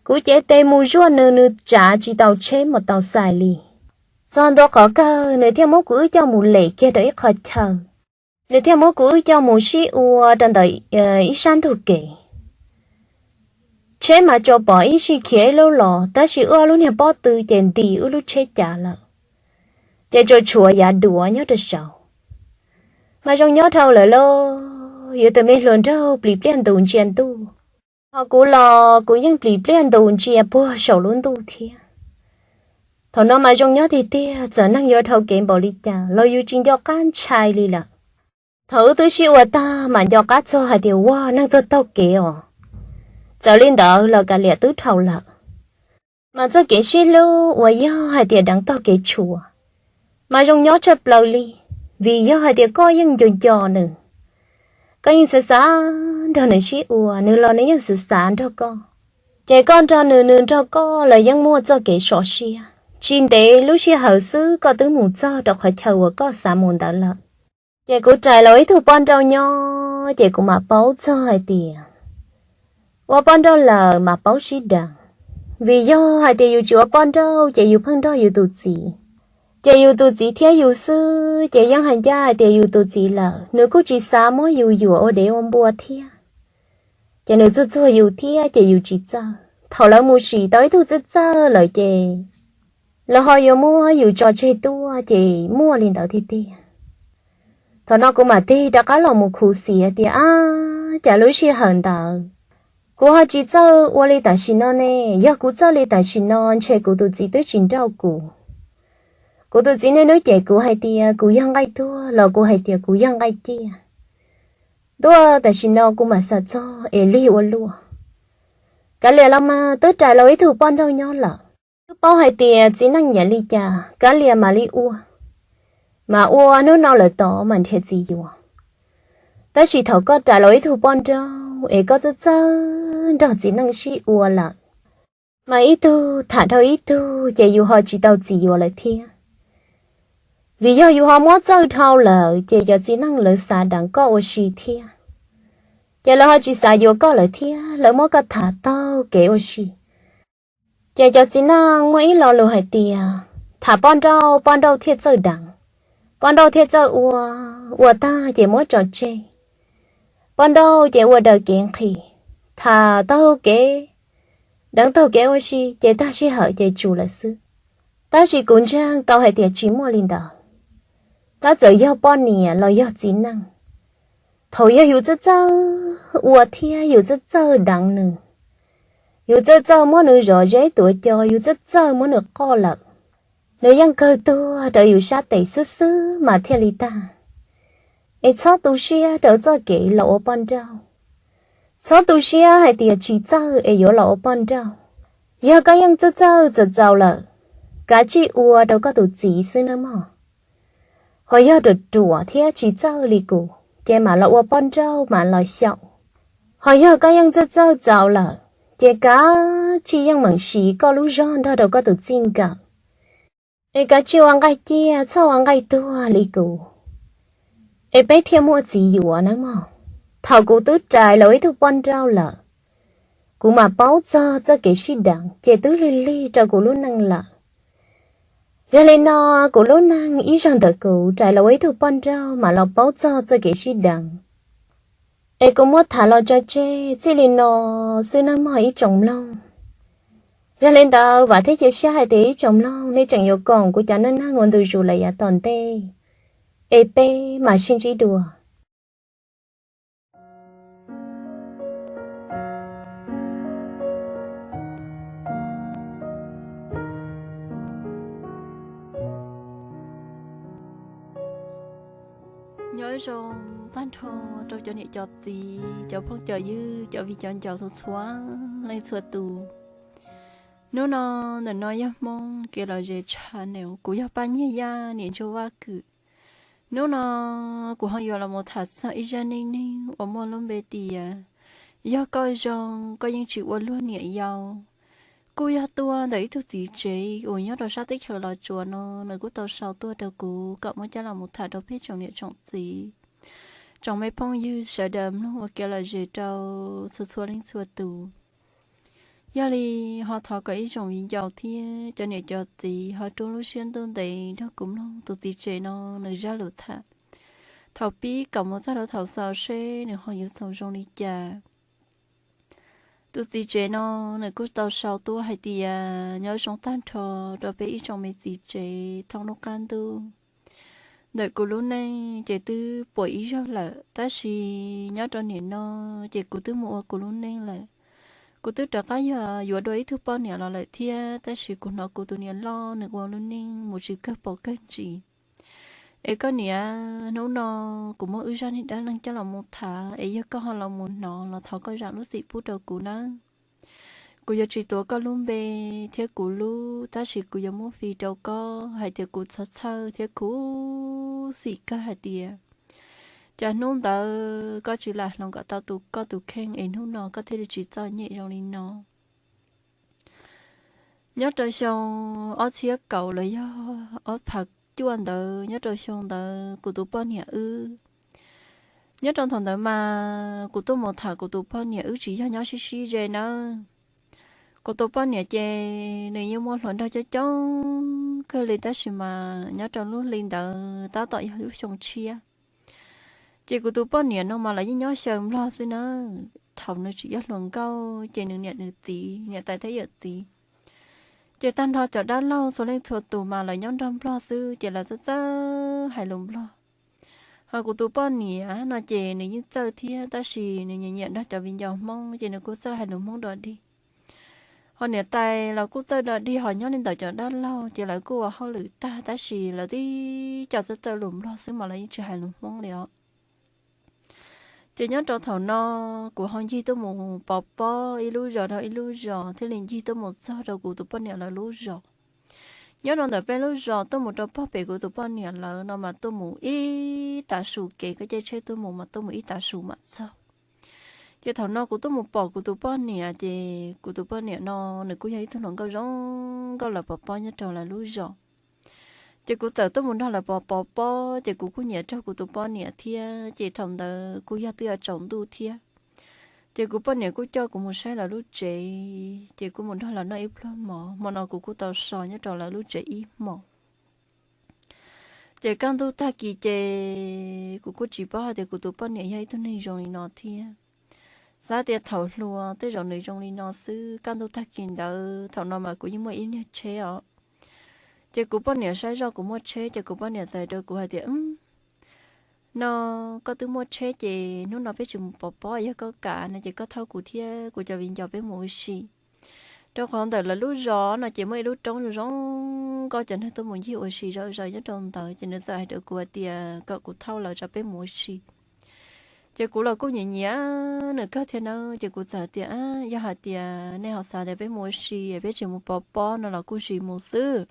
Kuv cev tes mus zuaj nws, nws tsav tsis tau tsheb mus tau xais li. Txog ntua qhov kawg nws thiaj muab kuv wb coj mus lem kiag rau ib qho chaw. Nws thiaj muab kuv wb coj mus sib ua rau ntawm ib sab ntug kev. Tsheb mas tsuas pom ib sij khiav ib lub los tab sis wb lub niag pob tw ces nti wb lub tsheb cav lawm. Ces tsuas tshuav yav duav nyob rau saud. Mas zoo nyob dhau lawm lauj, yuav tus me hluas nraug plis pliaj ntus ntsia ntuj. Ho kuv los kuv yeej plis pliaj ntus ntsia puag saum lub ntuj thiab. Thaum no mas zoo nyob tiag tiag, txawm neeg yuav dhau kev npaum li cas los yus tsis nco qab ntshai li lawm. Thaum wb twb sib ua tag mas nco qab txog hais tias ua neeg tuag taug kev os. Txawm li ntawd los kav liam twb dhau lawm. Mas txoj kev sib hlub uas yog hais tias deev taug kev tshuav mas zoo nyob tshaj plaws li, vim yog hais tias koj yeej nco nco nws, koj yeej xav xav nrog nws sib ua, nws los nws yeej xav xav nrog koj. Ces koj nrog nws, nws nrog koj los yeej muaj txoj kev sov siab. Tsis ntev lub sij hawm xwb koj twb mus txog rau qhov chaw uas koj xav mus ntawd lawm. Ces kuv rais los ib tug poj nrauj nyob ces kuv mam paub txog hais tias ua poj nrauj lawm mas paub sib deev. Vim yog hais tias yus tsis ua poj nrauj ces yus pheej nrog yus tus txiv. Ces yus tus txiv thiab yus xwb ces yeej hais ncaj hais tias yus tus txiv lawm nws kuj tsis xav muab yus yuam ua dev ua npua thiab. Ces nws txuag txuag yus thiab ces yus tsis txawj. Thaum lawv mus sim tau ib tug txawj txawj lawm ces lawv ho yuav muab yus tso tseg tuaj ces muaj li ntawd tiag tiag. Thaum no kuv mam tig rov qab los mus khuv xim tias ab, cas lub sij hawm ntawd kuv ho tsis txawj ua li tam sim no ne. Yog kuv txawj li tam sim no ntshe kuv tus txiv twb tsis nrauj kuv. Kuv tus txiv niaj hnub cem kuv hais tias kuv yog nqaij tuag los kuv hais tias kuv yog nqaij ciaj. Ntuj, tam sim no kuv mam xav txog es lig ua luaj. Kav liam los mas twb rais los ib tug poj nrauj nyob lawm. Twb paub hais tias txiv neej nyiam li cas kav liam mam li ua. Mas ua hnub no lawm tod mas nrhiav txiv yuav. Tab sis thaum koj rais los ib tug poj nrauj es koj txawj txawj nrog txiv neej sib ua lawm, mas ib tug tham dhau ib tug ces yus ho tsis tau txiv yuav lawm thiab. Vim yog yus ho muab txawj dhau lawm ces cov txiv neej lawv xav deev koj ua si thiab, ces lawv ho tsis xav yuav koj lawm thiab, lawv muab koj tham taug kev ua si. Ces cov txiv neej muaj ib lo lus hais tias, tham poj nrauj, poj nrauj thiaj txawj deev, poj nrauj thiaj txawj ua, ua tag ces muab tso tseg. Poj nrauj ces ua daws kev nqhis, tham taug kev, deev taug kev ua si ces tag sij hawm ces tsum lawm xwb. Tab sis kuv ntseeg tau hais tias tsis muaj li ntawd. Tab txawm yog poj niam los yog txiv neej, thaum yog yus txawj txawj ua thiab yus txawj txawj deev nws, yus txawj txawj muab nws zov zeb tuav co, yus txawj txawj muab nws qoj lawm, nws yeej kawg tuag rau yus sab tes xwb xwb mas thiaj li tag. Es txhob tu siab rau txoj kev los ua poj nrauj. Txhob tu siab hais tias tsis txawj es yuav los ua poj nrauj. Yog koj yeej txawj txawj txaus txaus lawm, kav tsij ua rau koj tus txiv xwb nawb mog. Ho yog ruam ruam thiab tsis txawj li kuv ces mam los ua poj nrauj mam los xyaum. Ho yog koj yeej txawj txawj txaus lawm, ces kav tsij yeej meem siv koj lub zog nrog rau koj tus txij nkawm, es kav tsij ua nqaij ciaj txhob ua nqaij tuag li kuv, es peb thiaj muaj txiv yuav nawb mog. Thaum kuv twb rais los ua ib tug poj nrauj lawm, kuv mam paub txog txoj kev sib deev ces twb lig lig rau kuv lub neej lawm. Yog li no, kuv lub neej ib zaug ntawm kuv rais los ua ib tug poj nrauj mam los paub txog txoj kev sib deev. Es kuv muab tham los tso tseg txij li no xwb nawb mog ib tsoom mloog. Yog li ntawd vam thiab cia siab hais tias ib tsoom mloog nej tseem yuav koom kuv cov neej neeg ua ntu zus lawm yav tom ntej. Es peb mam sib ntsib dua. Nyob zoo tag nrho rau cov niam cov txiv, cov phooj cov ywg, cov viv cov ncaus txhua txhua leej txhua tus. Hnub no, ntawm no yog Hmoob Kev Lom Zem channel, kuv yog Paj Nyiag Yaj niam Ntsuag Vaj Kwm. Hnub no kuv ho yuav los mus tham txog ib zaj neej neeg uas muaj lub npe tias, yog koj zoo koj yeej tsis ua luag niam yau. Kuj yog tuaj ntawm ib tug txiv tsev uas nyob rau sab teb chaws Los Tsuas no, nws kuj tau sau tuaj rau kuv kom muab coj los mus tham rau peb tsoom niam tsoom txiv, tsoom me phooj ywg sawv daws mloog ua kev lom zem rau txhua txhua leej txhua tus. Yog li, ho thov kom ib tsoom viv ncaus thiab cov niam cov txiv ho rub lub siab ntuj ntev nrog kuv mloog tus txiv tsev no nws zaj lus tham thaum pib kom mus txog rau thaum xaus seb nws ho yuav xaus zoo li cas. Tus txiv tsev no nws kuj tau sau tuaj hais tias, nyob zoo tag nrho rau peb ib tsoom me txiv tsev thoob lub qab ntuj. Ntawm kuv lub neej ces twb puas ib zaug lawm, tab sis nyob rau nim no ces kuv twb mus ua kuv lub neej lawm. Kuv twb rov qab yog yuav dua ib tug poj niam los lawm thiab, tab sis kuv hnov kuv tus niam loj nws ua lub neej mus tsis kawg paus kawg ntsis. Es koj niam, hnub no kuv muab wb zaj neeg dab neeg coj los mus tham, es yog koj ho los mus hnov los thov koj zam lub txim pub rau kuv nawb. Kuv yuav tsis tuav koj lub npe thiab kuv lub, tab sis kuv yuav muab fij rau koj hais tias kuv txhawj txhawj thiab khuv xim kawg hais tias, cas hnub ntawd koj tsis lam hloov kom tau tus koj tus kheej es hnub no koj thiaj li tsis txom nyem zoo li no. Nyob rau xyoo ob txhiab kaum los yog ob phav cuaj ntawd, nyob rau xyoo ntawd kuv tus poj niam wb, nyob rau thaum ntawd mas kuv tuaj mus tham kuv tus poj niam wb tsis yog nyob sib sib ze nawb. Kuv tus poj niam ces nws yeej muaj hluas nraug coob coob kawg li, tab sis mas nyob rau lub hli ntawd tab tom yog lub xyoo tshiab. Ces kuv tus poj niam no mas los yeej nyob xyaw nplog xwb nawb. Thaum nws tseem yog hluas nkauj ces nws niam nws txiv, niam tais thiab yawm txiv, ces tag nrho cov dab laug txhua leej txhua tus mas lawv nyob nrog nplog xwb, ces lawv txawj txawj hais lus nplog. Ho kuv tus poj niam no ces nws yeej txawj thiab, tab sis nws nyiam nyiam nrog cov viv ncaus Hmoob ces nws kuj txawj hais lus Hmoob dog dig. Ho niam tais los kuj txawj dog dig, ho nyob li ntawm cov dab laug ces lawv kuj ua hauj lwm tag, tab sis lawv tib co txawj txawj lus nplog xwb mas lawv yeej tsis hais lus Hmoob li os. Ces nyob rau thaum no, kuv ho ncig tuaj mus pov pob ib lub zos rau ib lub zos, thiaj li ncig tuaj mus txog rau kuv tus poj niam lawv lub zos. Nyob rau ntawm peb lub zos tuaj mus rau pog pem kuv tus poj niam lawv no mas tuaj mus ib tav su kev, koj caij tsheb tuaj mus mas tuaj mus ib tav su mam txog. Ces thaum no kuv tuaj mus pom kuv tus poj niam, ces kuv tus poj niam no nws kuj yog ib tug hluas nkauj zoo nkauj lawv pov pob nyob rau lawv lub zos. Ces kuv txawm tuaj mus nrog lawv pov pov pob, ces kuv kuj nyiam raug kuv tus poj niam thiab, ces thaum ntawd kuj yog twb yuav tsaus ntuj thiab. Ces kuv poj niam kuj coj kuv mus saib lawv lub tsev, ces kuv mus nrog lawv noj ib pluag mov, hmo no kuv kuj tau so nyob rau lawv lub tsev ib hmos. Ces kaj ntug tag kis ces kuv kuj tsis paub hais tias kuv tus poj niam yog ib tug neeg zoo li no thiab. Xav tias thaum hluas tej zaum nws zoo li no xwb, kaj ntug tag kis ntawd, thaum no mas kuv yeej muaj ib niag tsheb os. Ces kuv poj niam saib zoj kuv muaj tsheb, ces kuv poj niam txawm hais rau kuv hais tias, No koj twb muaj tsheb ces hnub no peb tsis mus pov pob, yog koj kam no ces koj thauj kuv thiab kuv cov viv ncaus peb mus ua si. Rau qhov ntawm lawv lub zos no ces muaj ib lub roob zoo zoo nkauj, cov neeg tuaj mus ncig ua si zom zaws nyob rau ntawd, ces nws txawm hais rau kuv hais tias kom kuv thauj lawv tso peb mus ua si. Ces kuv los kuj nyiam nyiam nws kawg thiab na, ces kuv txawm tias, Yog hais tias nej ho xav tias peb mus ua si, peb tsis mus pov pob no los kuj tsis mus xwb.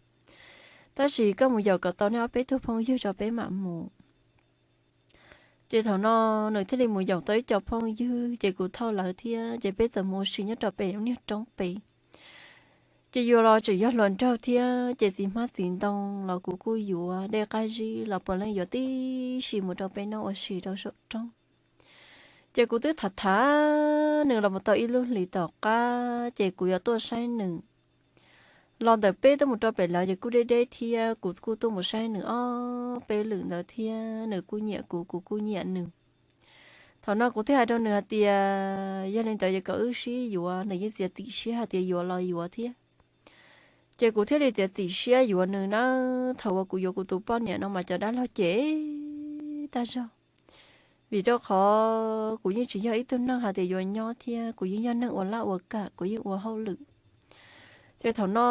Tab sis koj mus yaum kom tau nej ob peb tug phooj ywg tso peb mam mus. Ces thaum no nws thiaj li mus yaum tau ib co phooj ywg, ces kuv thauj lawv thiab, ces peb txawm mus ua si nyob rau pem lub niag roob pem. Ces yuav los tseem yog hluas nraug thiab, ces txiv hmab txiv ntoo los kuv kuj yuav, dej qab zib los puav leej yuav tib si mus rau peb noj ua si rau saum roob. Ces kuv twb tham tham nws los mus tau ib lub hlis tom qab, ces kuv yuav tuaj saib nws. Los ntawm peb tuaj mus rau pem lawv ces kuj deb deb thiab, kuv kuj tuaj mus saib nws ob peb lwm ntawd thiab, nws kuj nyiam kuv, kuv kuj nyiam nws. Thaum no kuv thiaj hais rau nws hais tias, Yog li ntawd ces kom wb sib yuav. Nws yeej txiav txim siab hais tias yuav los yuav thiab. Ces kuv thiaj li txiav txim siab yuav nws na. Thaum uas kuv yuav kuv tus poj niam no mas cov dab laug cem tag zog, vim rau qhov kuv yeej tsis yog ib tug neeg hais tias yuav nyob thiab, kuv yeej yog neeg ua laj ua kam, kuv yeej ua hauj lwm. Ces thaum no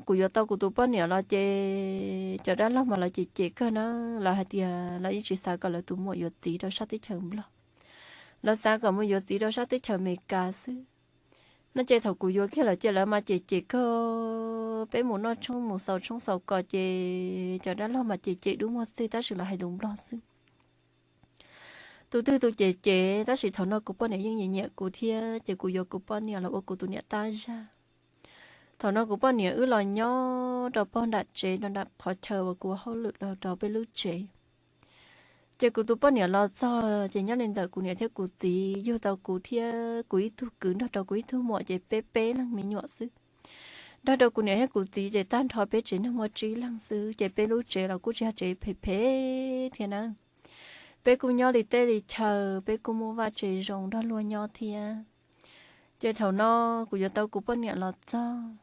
kuv yuav tau kuv tus poj niam los ces cov dab laug mas lawv cem cem kawg na, lawv hais tias lawv yeej tsis xav kom lawv tus muam yuav txiv rau sab teb chaws Nplog, lawv xav kom mus yuav txiv rau sab teb chaws Amelikas xwb. No ces thaum kuv yuav kiag lawm ces lawv mas cem cem kawg, peb mus noj tshoob mus xaus tshoob xaus kos ces cov dab laug mas cem cem dub muag xwb tab sis lawv hais lus Nplog xwb. Tus twg tus cem cem, tab sis thaum no kuv poj niam yeej nyiam nyiam kuv thiab, ces kuv yuav kuv poj niam los ua kuv tus niam tab zaj. Thaum no kuv poj niam wb los nyob rau pog nram tsev rau nram qhov chaw uas kuv ua hauj lwm los rau peb lub tsev. Ces kuv tus poj niam los txog ces nyob li ntawm kuv niam thiab kuv txiv yug tau kuv thiab kuv ib tug kwv nrog rau kuv ib tug muam ces peb peb leeg me nyuam xwb. Nrog rau kuv niam thiab kuv txiv ces tag nrho peb tsev neeg muaj tsib leeg xwb, ces peb lub tsev los kuj tsis yog tsev phem phem thiab na. Peb kuj nyob li teb li chaw, peb kuj muaj vaj tsev zoo nrog luag nyob thiab. Ces thaum no kuv yuav tau kuv poj niam los txog,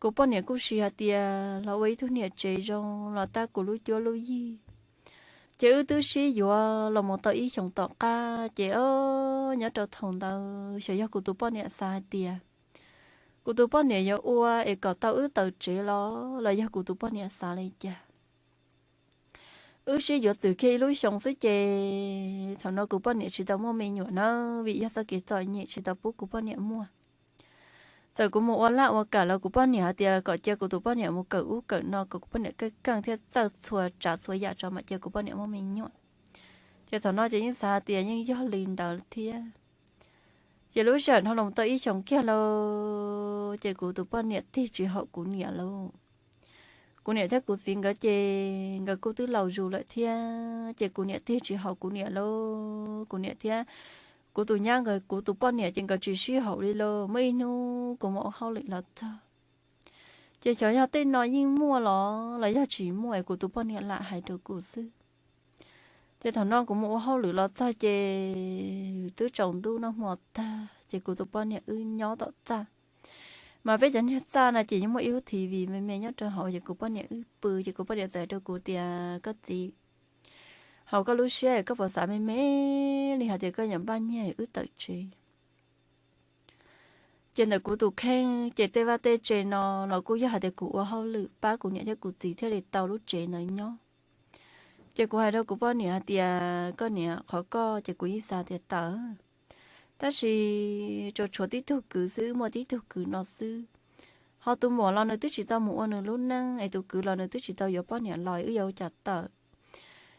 kuv poj niam kuj siv hais tias los ua ib tug niam tsev zoo los tab kuv lub cuab lub yig. Ces wb twb sib yuav los mus tau ib xyoos tom qab, ces o, nyob rau thaum ntawd xyov yog kuv tus poj niam xav hais tias kuv tus poj niam yuav ua es kom tau wb tawm tsev los, los yog kuv tus poj niam xav li cas. Wb sib yuav txwm kiag ib lub xyoo xwb ces thaum no kuv poj niam tsis tau muaj me nyuam na, vim yog txoj kev txom nyem tsis tau pub kuv poj niam muaj. Txawm kuv mus ua laj ua kam los kuv poj niam hais tias kom cia kuv tus poj niam mus kawm ub kawm no kom kuv poj niam keej keej thiab txawj txhua tsav txhua yam tso mam cia kuv poj niam muaj me nyuam. Ces thaum no ces yeej xav hais tias yeej yog li ntawd thiab. Ces lub sij hawm no los tau ib xyoos kiag lauj, ces kuv tus poj niam tig tsis haum kuv niam lauj. Kuv niam thiab kuv txiv nkawd ces nkawd kuj twb laus zus lawm thiab, ces kuv niam tig tsis haum kuv niam lauj. Kuv niam thiab kuv tus nyab nkawd, kuv tus poj niam ces nkawd tsis sib haum li lauj. Muaj ib hnub kuv mus ua hauj lwm los txog, ces xyov yog tej no yeej muaj los los yog tsis muaj es kuv tus poj niam lam hais rau kuv xwb. Ces thaum no kuv mus ua hauj lwm los txog ces twb tsaus ntuj noj hmo tag ces kuv tus poj niam wb nyob tom txaj. Mas peb cov niag txaj no ces yeej muaj ib lub T V me me nyob rau hauv, ces kuv poj niam wb pw ces kuv poj niam txawm hais rau kuv tias, Koj txiv, hauv koj lub siab koj puas xav me me li hais tias koj yuav npaj nyiag wb tawm tsev? Ces ntawm kuv tus kheej ces tej vaj tej tse no los kuj yog hais tias kuv ua hauj lwm pab kuv niam thiab kuv txiv thiaj li tau lub tsev ntawd nyob. Ces kuv hais rau kuv poj niam hais tias, Koj niam, qhov koj ces kuv yeej xav tias tawm, tab sis tsuas tshuav tib tug kwv xwb, muaj tib tug kwv no xwb. Ho tus muam los nws twb tsis tau mus ua nws lub neej, es tus kwv los nws twb tsis tau yuav poj niam los, wb yuav ua cas tawm?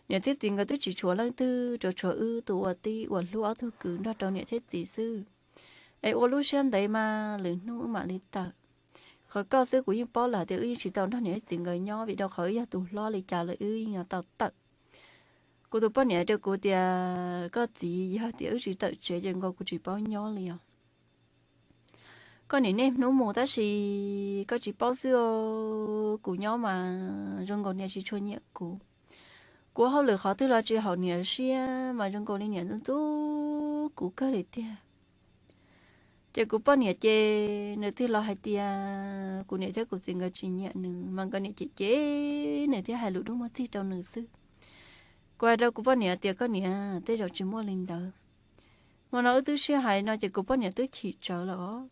Niam thiab txiv nkawd twb tsis tshuav leej twg, tsuas tshuav wb tus ua tij ua hlub ob tug kwv nrog rau niam thiab txiv xwb. Es ua lub siab ntev mas lwm hnub wb mam li tawm. Qhov koj xwb kuv yeej paub lawm tias wb yeej tsis tau nrog niam txiv nkawd nyob vim rau qhov wb yog tus hlob li cas lawm wb yeej yuav tau tawm. Kuv tus poj niam hais rau kuv tias koj txiv, yog tias wb tsis tawm tsev ces nkaus kuv tsis paub nyob li os. Koj niam niaj hnub mus tab sis koj tsis paub xwb os, kuv nyob mas zoo nkaus niam tsis tshua nyiam kuv. Kuv ua hauj lwm qhov twg los tsis haum niam siab mas zoo nkaus li niam ntxub ntxub kuv kawg li tiag. Ces kuv poj niam ces nws thiaj los hais tias kuv niam thiab kuv txiv nkawd tsis nyiam nws mas nkawd niam cem cem nws thiab hais lus dub muag txig rau nws xwb. Kuv hais rau kuv poj niam tias koj niam, tej zaum tsis muaj li ntawd. Hmo no wb twb sib hais no ces kuv poj niam twb chim tsawv lawm os.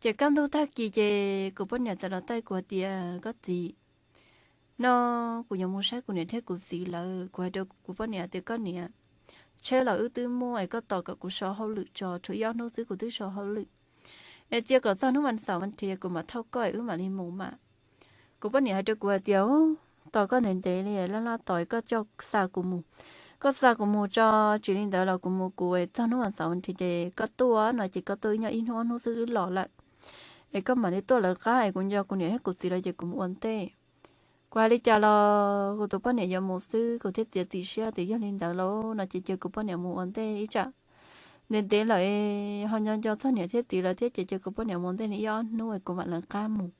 Ces kaj ntug tag kis ces kuv poj niam txawm los taij kuv tias koj txiv, no kuv yuav mus saib kuv niam thiab kuv txiv lawm. Kuv hais rau kuv poj niam tias koj niam, tsheb los wb twb muaj es koj tos kom kuv so hauj lwm tso, tshuav ib ob hnub xwb kuv twb so hauj lwm, es cia kom txog hnub vas xaum vas thiv kuv mam thauj koj es wb mam li mus mas. Kuv poj niam hais rau kuv hais tias tos koj ntev ntev li laj laj tos koj coj xa kuv mus. Koj xa kuv mus tso, tsis li ntawd los kuv mus kuv es txog hnub vas xaum vas thiv ces koj tuaj no ces koj tuaj wb nyob ib hnub ob hnub xwb wb los lawm, es koj mam li tuaj lawv qab es kuv nco kuv niam thiab kuv txiv lawm ces kuv mus ua ntej. Kuv hais li cas los kuv tus poj niam yuav mus xwb, kuv thiaj txiav txim siab tias yog li ntawd lauj no ces cia kuv poj niam mus ua ntej ib tsam ntev ntev lawm ho nco nco txog niam thiab txiv lawm thiab ces cia kuv poj niam mus ua ntej li ib ob hnub es kuv mam lawv qab mus.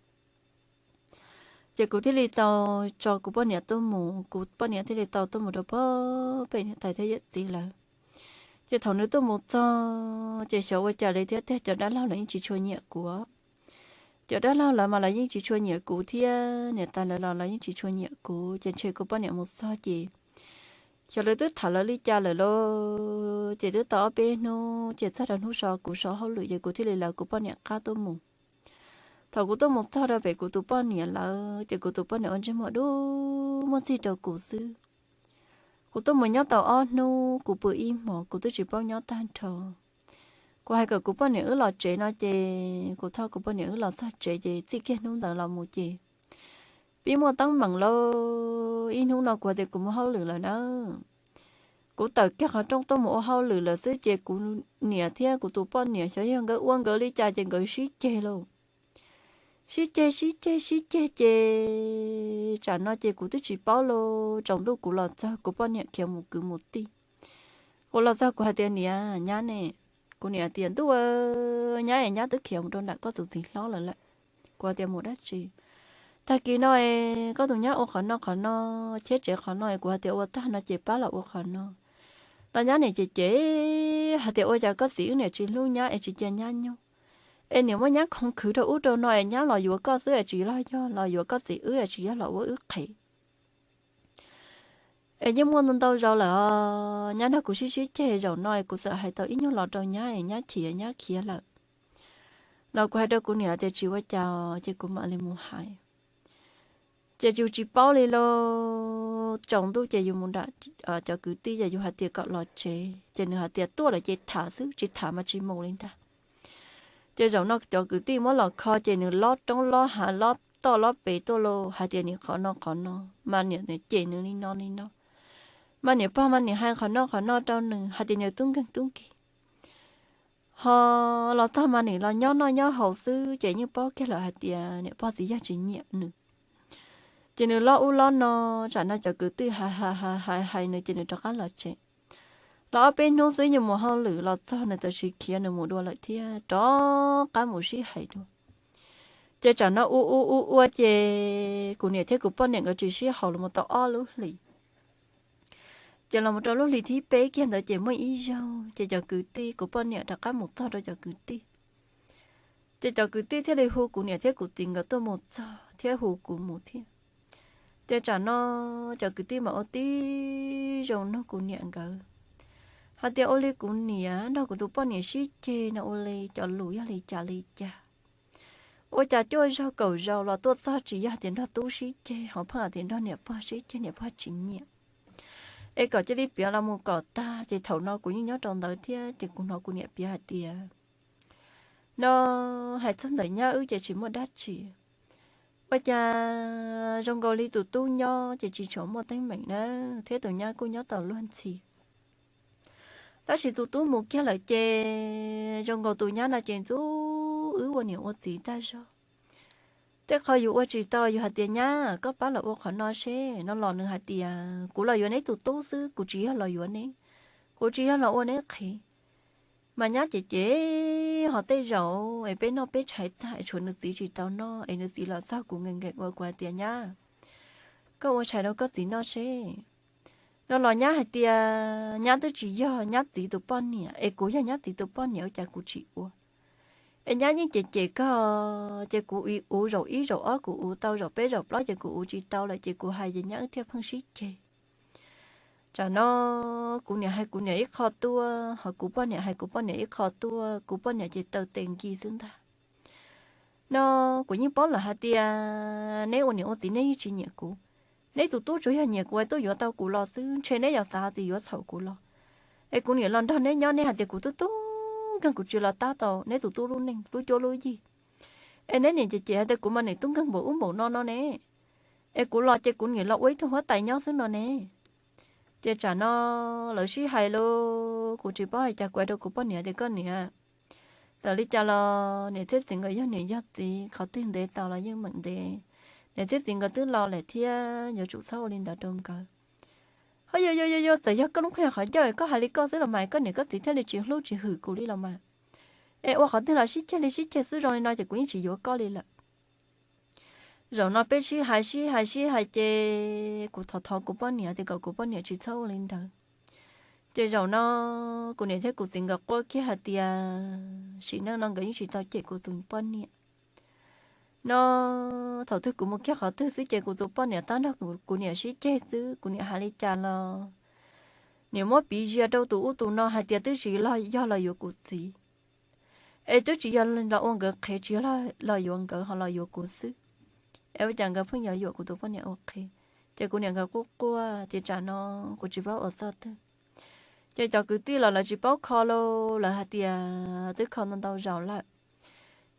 Ces kuv thiaj li tau tso kuv poj niam tuaj mus, kuv poj niam thiaj li tau tuaj mus rau pem niam tais thiab yawm txiv lawm. Ces thaum nws tuaj mus txog ces xyov ua cas li thiab tiag cov dab laug lawv yeej tsis tshua nyiam kuv. Cov dab laug lawv mas lawv yeej tsis tshua nyiam kuv thiab niam tais lawv los lawv yeej tsis tshua nyiam kuv ces ntshe kuv poj niam mus txog ces xyov lawv twb tham lawv li cas lawm lauj. Ces twb tau ob peb hnub ces txog rau hnub so kuv so hauj lwm ces kuv thiaj li lawv kuv poj niam qab tuaj mus. Thaum kuv tuaj mus txog rau pem kuv tus poj niam lawm ces kuv tus poj niam ua ntsej muag dub muag txig rau kuv xwb. Kuv tuaj mus nyob tau ob hnub kuv pw ib hmos kuv twb tsis paub nyob tag nrho. Kuv hais kom kuv poj niam wb los tsev no ces kuv thauj kuv poj niam wb los txog tsev ces txij kiag hnub ntawd los mus ces pib muaj teeb meem lauj. Ib hnub no kuv hais tias kuv mus hauj lwm lawm na, kuv tawm kiag qhov rooj tuaj mus ua hauj lwm lawm xwb ces kuv niam thiab kuv tus poj niam xyov yog nkawd ua nkawd li cas ces nkawd sib ceg lauj. Sib ceg sib ceg sib ceg ces tsam no ces kuv twb tsis paub lauj. Tsaus ntuj kuv los txog kuv poj niam khiav mus kwv mus tij. Kuv los txog kuv hais tias niam, nyab ne? Kuv niam tias ntuj, nyab es nyab twb khiav mus rau nram koj tus txiv hlob lawm lawm. Kuv hais tias mus dab tsi? Tag kis no es koj tus nyab ua qhov no qhov no, thiab tsev qhov no es kuv hais tias ua tag no ces pab los ua qhov no. Los nyab niam ces cem hais tias ua cas koj txiv wb niam tsis hlub nyab es tsis cia nyab nyob, es niam muab nyab khoov khwv rau ub rau no es nyab los yuav koj xwb es tsis los yog los yuav koj txiv wb es tsis yog los ua wb qhev. Es yeej muaj ntau ntau zaus lawm os, nyab nrog kuv sib sib ceg zaum no es kuv txawm hais tau ib nyuag los rau nyab es nyab chim nyab khiav lawm. Los kuv hais rau kuv niam tias tsis ua cas ces kuv mam li mus hais. Ces yus tsis paub li lauj, tsaus ntuj ces yus mus nram cov kwv tij ces yus hais tias kom los tsev ces nws hais tias tuaj lawm ces tham xwb, tsis tham mas tsis mus li ntag. Ces zaum no cov kwv tij muab los kho ces nws lob roob lob hav lob toj lob pes tuaj lauj, hais tias niam qhov no qhov no, mas niam cem nws li no li no, mas niam pog mas niam hais qhov no qhov no rau nws hais tias nws tub nkeeg tub nki. Ho los txog mas nws los nyob noj nyob haus xwb ces yeej paub kiag lawm hais tias niam pog txiv yawg tsis nyiam nws. Ces nws lob ub lob no, tsam no cov kwv tij hais hais hais hais nws ces nws rov qab los tsev. Los ob peb hnub xwb yus mus hauj lwm los txog nws tam sim khiav nws mus dua lawm thiab rov qab mus sib hais dua. Ces tsam no ua ua ua ua ces kuv niam thiab kuv poj niam nkawd tsis sib haum los mus tau ob lub hlis. Ces los mus rau lub hlis thib peb kiag ntawd ces muaj ib zaug ces cov kwv tij, kuv poj niam rov qab mus txog rau cov kwv tij. Ces cov kwv tij thiaj li hu kuv niam thiab kuv txiv nkawd tuaj mus txog thiab hu kuv mus thiab. Ces tsam no cov kwv tij mas ua tib zoo nug kuv niam nkawd hais tias ua li kuv niam nrog kuv tus poj niam sib ceg no ua li cov lus yog li cas li cas. Ua cas cuaj zaug kaum zaus los tuaj txog tsis yog tias nrog tub sib ceg ho pheej tias nrog niam pog sib ceg niam pog tsis nyiam. Es kom cia li piav los mus kom tag ces thaum no kuv yeej nyob rau ntawd thiab ces kuv hnov kuv niam piav hais tias no, hais txog ntawm nyab wb ces tsis muaj dab tsi. Ua cas zoo nkaus li tus tub nyob ces tsis tshua muaj teeb meem na, thiab tus nyab kuj nyob tau luag ntxhi. Tab sis tus tub mus kiag lawm ces zoo nkaus tus nyab no ces ntxub wb ua niam ua txiv tag zog. Tej qho yus ua tsis tau, yus hais tias nyab, koj pab los ua qhov no seb no los nws hais tias kuv los yuav neb tus tub xwb, kuv tsis yog los yuav neb, kuv tsis yog los ua neb qhev. Mas nyab cem cem, ho tej zaum es peb noj peb tshais tag es tshuav nws txiv tsis tau noj es nws txiv los txog kuv nkees nkees ua kuv hais tias nyab, koj ua tshais rau koj txiv noj seb. No los nyab hais tias nyab twb tsis yog nyab txiv tus poj niam es kuv yog nyab txiv tus poj niam ua cas kuv tsis ua. Es nyab yeej cem cem kawg, ces kuv uv zaum ib zaum ob kuv uv tau, zaum peb zaum plaub ces kuv uv tsis tau lawm ces kuv hais ces nyab wb thiaj pheej sib ceg. Tsam no kuv niam hais kuv niam ib qho tuaj, ho kuv poj niam hais kuv poj niam ib qho tuaj, kuv poj niam ces taw tes nkis xwb ntag. No kuv yeej paub lawm hais tias neb ua niam ua txiv neb yeej tsis nyiam kuv. Neb tus tub tsuas yog nyiam kuv es tuaj yuav tau kuv los xwb, ntshe neb yuav xav tias yuav txhaum kuv los. Es kuv niam los nrog neb nyob, neb hais tias kuv tub tub nkeeg, kuv tsis los tab tau neb tus tub lub neej lub cuab lub yig. Es neb niam cem cem hais tias kuv mas niam tub nkeeg npaum ub npaum no no ne. Es kuv los ces kuv niam los ua ib tug huab tais nyob xwb no ne. Ces tsam no lawv sib hais lawm, kuv tsis paub hais cas, kuv hais rau kuv poj niam tias koj niam, txawm li cas los niam thiab txiv nkawd yog niam yog txiv, qhov twg ntev tau los yeej meem ntev. Niam thiab txiv nkawd twb laus lawm thiab, yuav tsum txhob ua li ntawd rau nkawd. Ho yuav yuav yuav yuav, txawm yog koj lub qhov ncauj koj hais li koj xwb los mas koj niam koj txiv thiaj li tsis hlub tsis hwm kuv li los mas. Es ua qhov twg los sib ceg li sib ceg xwb, zoo li no ces kuv yeej tsis yuav koj li lawm. Zaum no peb sib hais sib hais sib hais ces kuv thov thov kuv poj niam tias kom kuv poj niam tsis txhob ua li ntawd. Ces zaum no kuv niam thiab kuv txiv nkawd quaj kiag hais tias sim neej no nkawd yeej tsis tau cem kuv tus poj niam. No thaum twg kuv mus kiag qhov twg xwb ces kuv tus poj niam tab nrog kuv niam sib ceg xwb, kuv niam hais li cas los niam muab piv zias rau tus ub tus no hais tias twb tsis yog los yuav kuv txiv, es twb tsis yog los ua nkawd qhev, tsis yog los yuav nkawd ho los yuav kuv xwb. Es ua cas nkawd pheej yuav yuam kuv tus poj niam ua qhev. Ces kuv niam nkawd quaj quaj ces tsam no kuv tsis paub ua txoj twg. Ces cov kwv tij los lawv tsis paub kho lauj, lawv hais tias twb kho ntau ntau zaus lawm,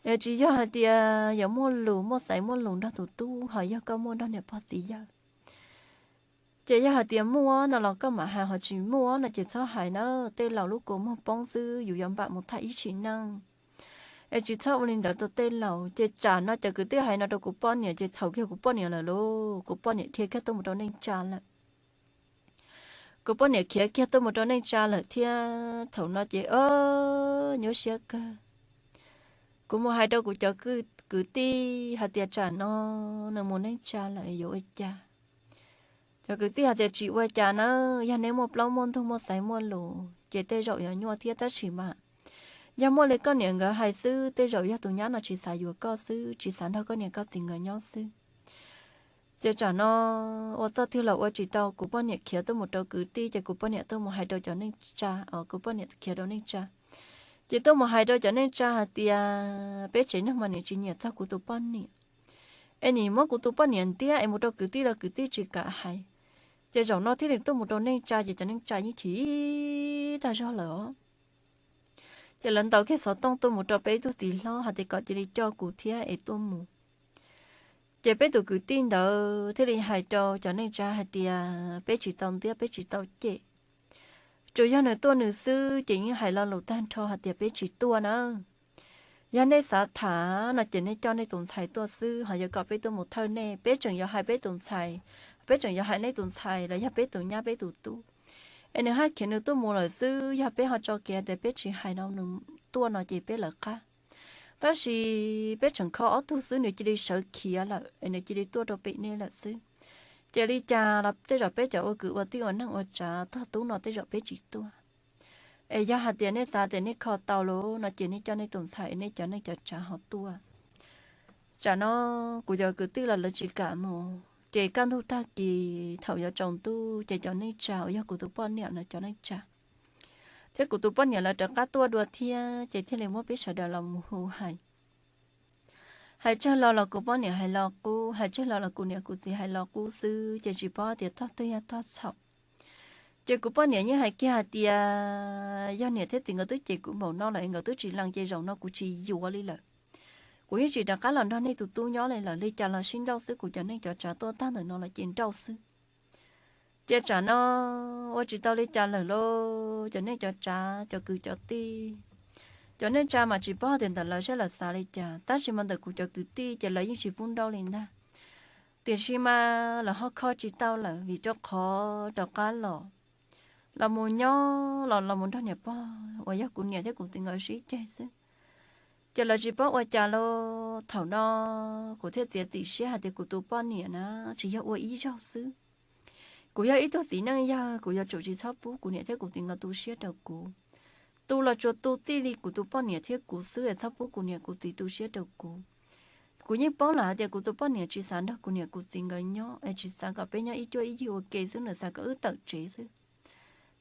es tsis yog hais tias yuav muaj lus muaj xaiv muaj lus nrog tus tub ho yog koj muaj nrog niam pog txiv yawg. Ces yog hais tias muaj no los koj mam hais, ho tsis muaj no ces txhob hais na, tej laus lub kua muag poob xwb, yus yuav npam mus thaj ib sim neej. Es tsis txhob ua li ntawd rau tej laus. Ces tsam no cov kwv tij hais no rau kuv poj niam ces txhaum kiag kuv poj niam lawm lauj, kuv poj niam khiav kiag tuaj mus rau neej tsa lawm. Kuv poj niam khiav kiag tuaj mus rau neej tsa lawm thiab thaum no ces o, nyuaj siab kawg. Kuv mus hais rau kuv cov kwv tij hais tias tsam no nws mus neej tsa lawm yuav ua cas. Cov kwv tij hais tias tsis ua cas nawb, yog neb muaj plaub muaj ntug muaj xaiv muaj lus ces tej zaum yuav nyuaj thiab, tab sis mas yog muaj li koj niam nkawd hais xwb tej zaum yog tus nyab no tsis xav yuav koj xwb, tsis xav nrog koj niam koj txiv nkawd nyob xwb. Ces tsam no ua txoj twg los ua tsis tau, kuv poj niam khiav tuaj mus rau kwv tij ces kuv poj niam tuaj mus hais rau cov neej tsa, kuv poj niam khiav rau neej tsa. Ces tuaj mus hais rau cov neej tsa hais tias peb tsev neeg mas niam tsis nyiam txog kuv tus poj niam, es nim muab kuv tus poj niam ntiab es mus rau kwv tij los kwv tij tsis kam hais. Ces zaum no thiaj li tuaj mus rau neej tsa ces cov neej tsa yeej chim tag zog lawm os. Ces lawv ntaus kiag xov tooj tuaj mus rau peb ib tug txiv hlob hais tias kom cia li coj kuv thiab es tuaj mus. Ces peb tus kwv tij ntawd thiaj li hais rau cov neej tsa hais tias peb tsis tau ntiab peb tsis tau cem, tsuas yog nws tuaj nws xwb ces yeej hais lo lus tag nrho hais tias peb tsis tuaj na. Yog nej xav tham no ces nej coj nej tus ntxhais tuaj xwb, ho yuav kom peb tuaj mus thawj nej, peb tseem yuav hais peb tus ntxhais, peb tseem yuav hais nej tus ntxhais los yog peb tus nyab peb tus tub. Es nws haj khiav nws tuaj mus lawm xwb, yog peb ho tso kev tias peb tsis hais no nws tuaj no ces peb lawv qab. Tab sis peb tseem kho ob tug xwb, nws cia li sawv khiav lawm es nws cia li tuaj rau pem nej lawm xwb. Ces li cas los tej zaum peb cov ua kwv ua tij ua neej ua tsav tog tub no tej zaum peb tsis tuaj. Es yog hais tias nej xav tias nej kho tau lawm no ces nej coj nej tus ntxhais, nej cov neej cov tsav ho tuaj. Tsam no kuv cov kwv tij los lawv tsis kam mus, ces kaj ntug tag kis thaum yuav tsaus ntuj ces cov neej tsa uas yog kuv tus poj niam lawv cov neej tsa thiab kuv tus poj niam lawv rov qab tuaj dua thiab, ces thiaj li muab peb sawv daws los mus hu hais. Hais tsawg los los kuv poj niam hais los qub, hais tsawg los los kuv niam kuv txiv hais los qub xwb, ces tsis paub tias tog twg yog tog txhaum. Ces kuv poj niam yeej hais kiag hais tias yog niam thiab txiv nkawd twb cem kuv npaum no lawm es nkawd twb tsis lees, ces zaum no kuv tsis yuav li lawm. Kuv yeej tsis rov qab los nrog nej tus tub nyob li lawm, li cas los sib nrauj xwb, kuv cov neej cov tsav tuaj tag ntawm no los ces nrauj xwb. Ces tsam no ua tsis tau li cas lawm lauj, cov neej cov tsav cov kwv cov tij, Cov neej tsa mas tsis paub tias ntawm lawv saib lawv xav li cas, tab sis mas ntawm kuv cov kwv tij ces lawv yeej tsis pub nrauj li ntag. Tiam sis mas lawv ho kho tsis tau lawm vim rau qhov rov qab los, los mus nyob los los mus nrog niam pog uas yog kuv niam thiab kuv txiv nkawd sib ceg xwb. Ces lawv tsis paub ua cas los thaum no kuv thiaj txiav txim siab hais tias kuv tus poj niam na tsis yog ua ib zaug xwb. Kuv yog ib tug txiv neej yawg, kuv yuav tsum tsis txhob pub kuv niam thiab kuv txiv nkawd tu siab rau kuv. Tu los tsuas tu txij li kuv tus poj niam thiab kuv xwb es txhob pub kuv niam kuv txiv tu siab rau kuv. Kuv yeej paub lawm hais tias kuv tus poj niam tsis xav nrog kuv niam kuv txiv nkawd nyob es tsis xav kom peb nyob ib cuab ib yig ua ke xwb, nws xav kom wb tawm tsev xwb.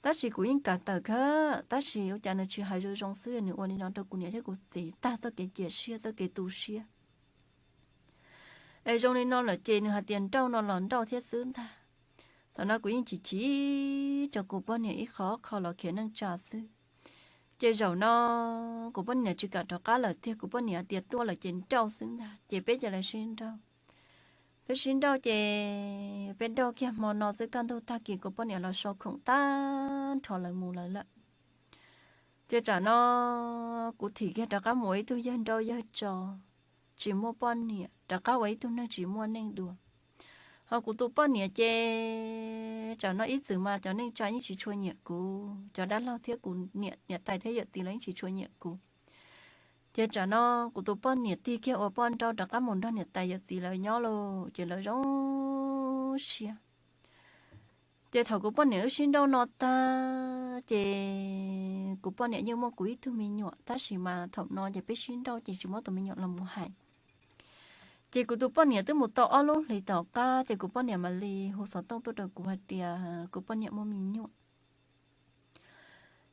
Tab sis kuv yeej kam tawm kawg, tab sis ua cas nws tsis hais zoo zoo xwb, nws ua li no rau kuv niam thiab kuv txiv tag txoj kev cia siab txoj kev tu siab. Es zoo li no lawm ces nws hais tias nrauj no los nrauj thiab xwb ntag. Thaum no kuv yeej chim chim rau kuv poj niam ib qho kho los khiav neej tsa xwb. Ces zaum no kuv poj niam tsis kam rov qab lawm tiag, kuv poj niam tias tuaj lawm ces nrauj xwb ntag, ces peb cia li sib nrauj. Peb sib nrauj ces peb nrauj kiag hmo no xwb, kaj ntug tag kis kuv poj niam los sau khoom tag nrho lawv mus lawv lawm. Ces tsam no kuv thim kiag rov qab mus ua ib tug yawg nrauj yawg tso, tsis muaj poj niam, rov qab ua ib tug neeg tsis muaj neej dua. Ho kuv tus poj niam ces tsam no ib txwm mas cov neej tsa yeej tsis tshua nyiam kuv, cov dab laug thiab kuv niam, niam tais thiab yawm txiv los yeej tsis tshua nyiam kuv. Ces tsam no kuv tus poj niam tig kiag ua poj nrauj rov qab mus nrog niam tais yawm txiv lawv nyob lawm ces lawv zoo siab. Ces thaum kuv poj niam wb sib nrauj no tag ces kuv poj niam yeej muaj kuv ib tug me nyuam, tab sis mas thaum no ces peb sib nrauj ces tsis muab tus me nyuam los mus hais. Ces kuv tus poj niam twb mus tau ob lub hlis tom qab ces kuv poj niam mam li hu xov tooj tuaj rau kuv hais tias kuv poj niam muaj me nyuam.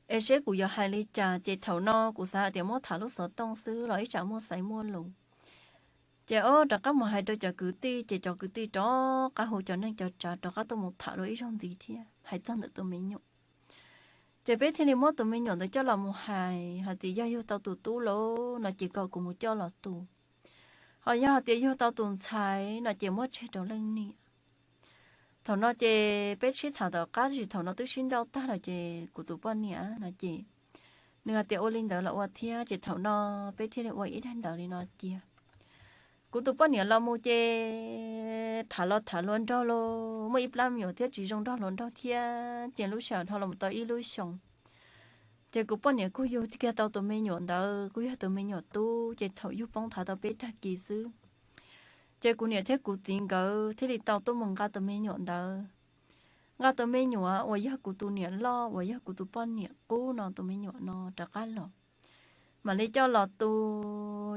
Es seb kuv yuav hais li cas, ces thaum no kuv xav hais tias muab tham lub xov tooj xwb los ib tsam muaj xaiv muaj lus. Ces o rov qab mus hais rau cov kwv tij, ces cov kwv tij rov qab hu cov neej cov tsav rov qab tuaj mus tham dua ib zaug ntxiv thiab hais txog ntawm tus me nyuam. Ces peb thiaj li muab tus me nyuam ntawd coj los mus hais, hais tias yog yug tau tus tub lawm no ces kom kuv mus coj los tu. Ho yog hais tias yug tau tus ntxhais no ces muab tseg rau leej niam. Thaum no ces peb sib tham tom qab, tab sis thaum no twb sib nrauj tag lawm ces kuv tus poj niam no ces nws hais tias ua li ntawd los ua thiab, ces thaum no peb thiaj li ua ib daim ntawv li no cia. Kuv tus poj niam los mus ces tham los tham hluas nraug los muaj ib plab me nyuam thiab tsis zoo nrog hluas nraug thiab, ces lub sij hawm dhau los tau ib lub xyoo. Ces kuv poj niam kuj yug kiag tau tus me nyuam ntawd, kuj yog tus me nyuam tub, ces thaum yug poob thav tau peb tag kis xwb, ces kuv niam thiab kuv txiv nkawd thiaj li tau tuaj mus nqa tus me nyuam ntawd. Nqa tus me nyuam uas yog kuv tus niam loj uas yog kuv tus poj niam qub no tus me nyuam no rov qab los. Mam li coj los tu,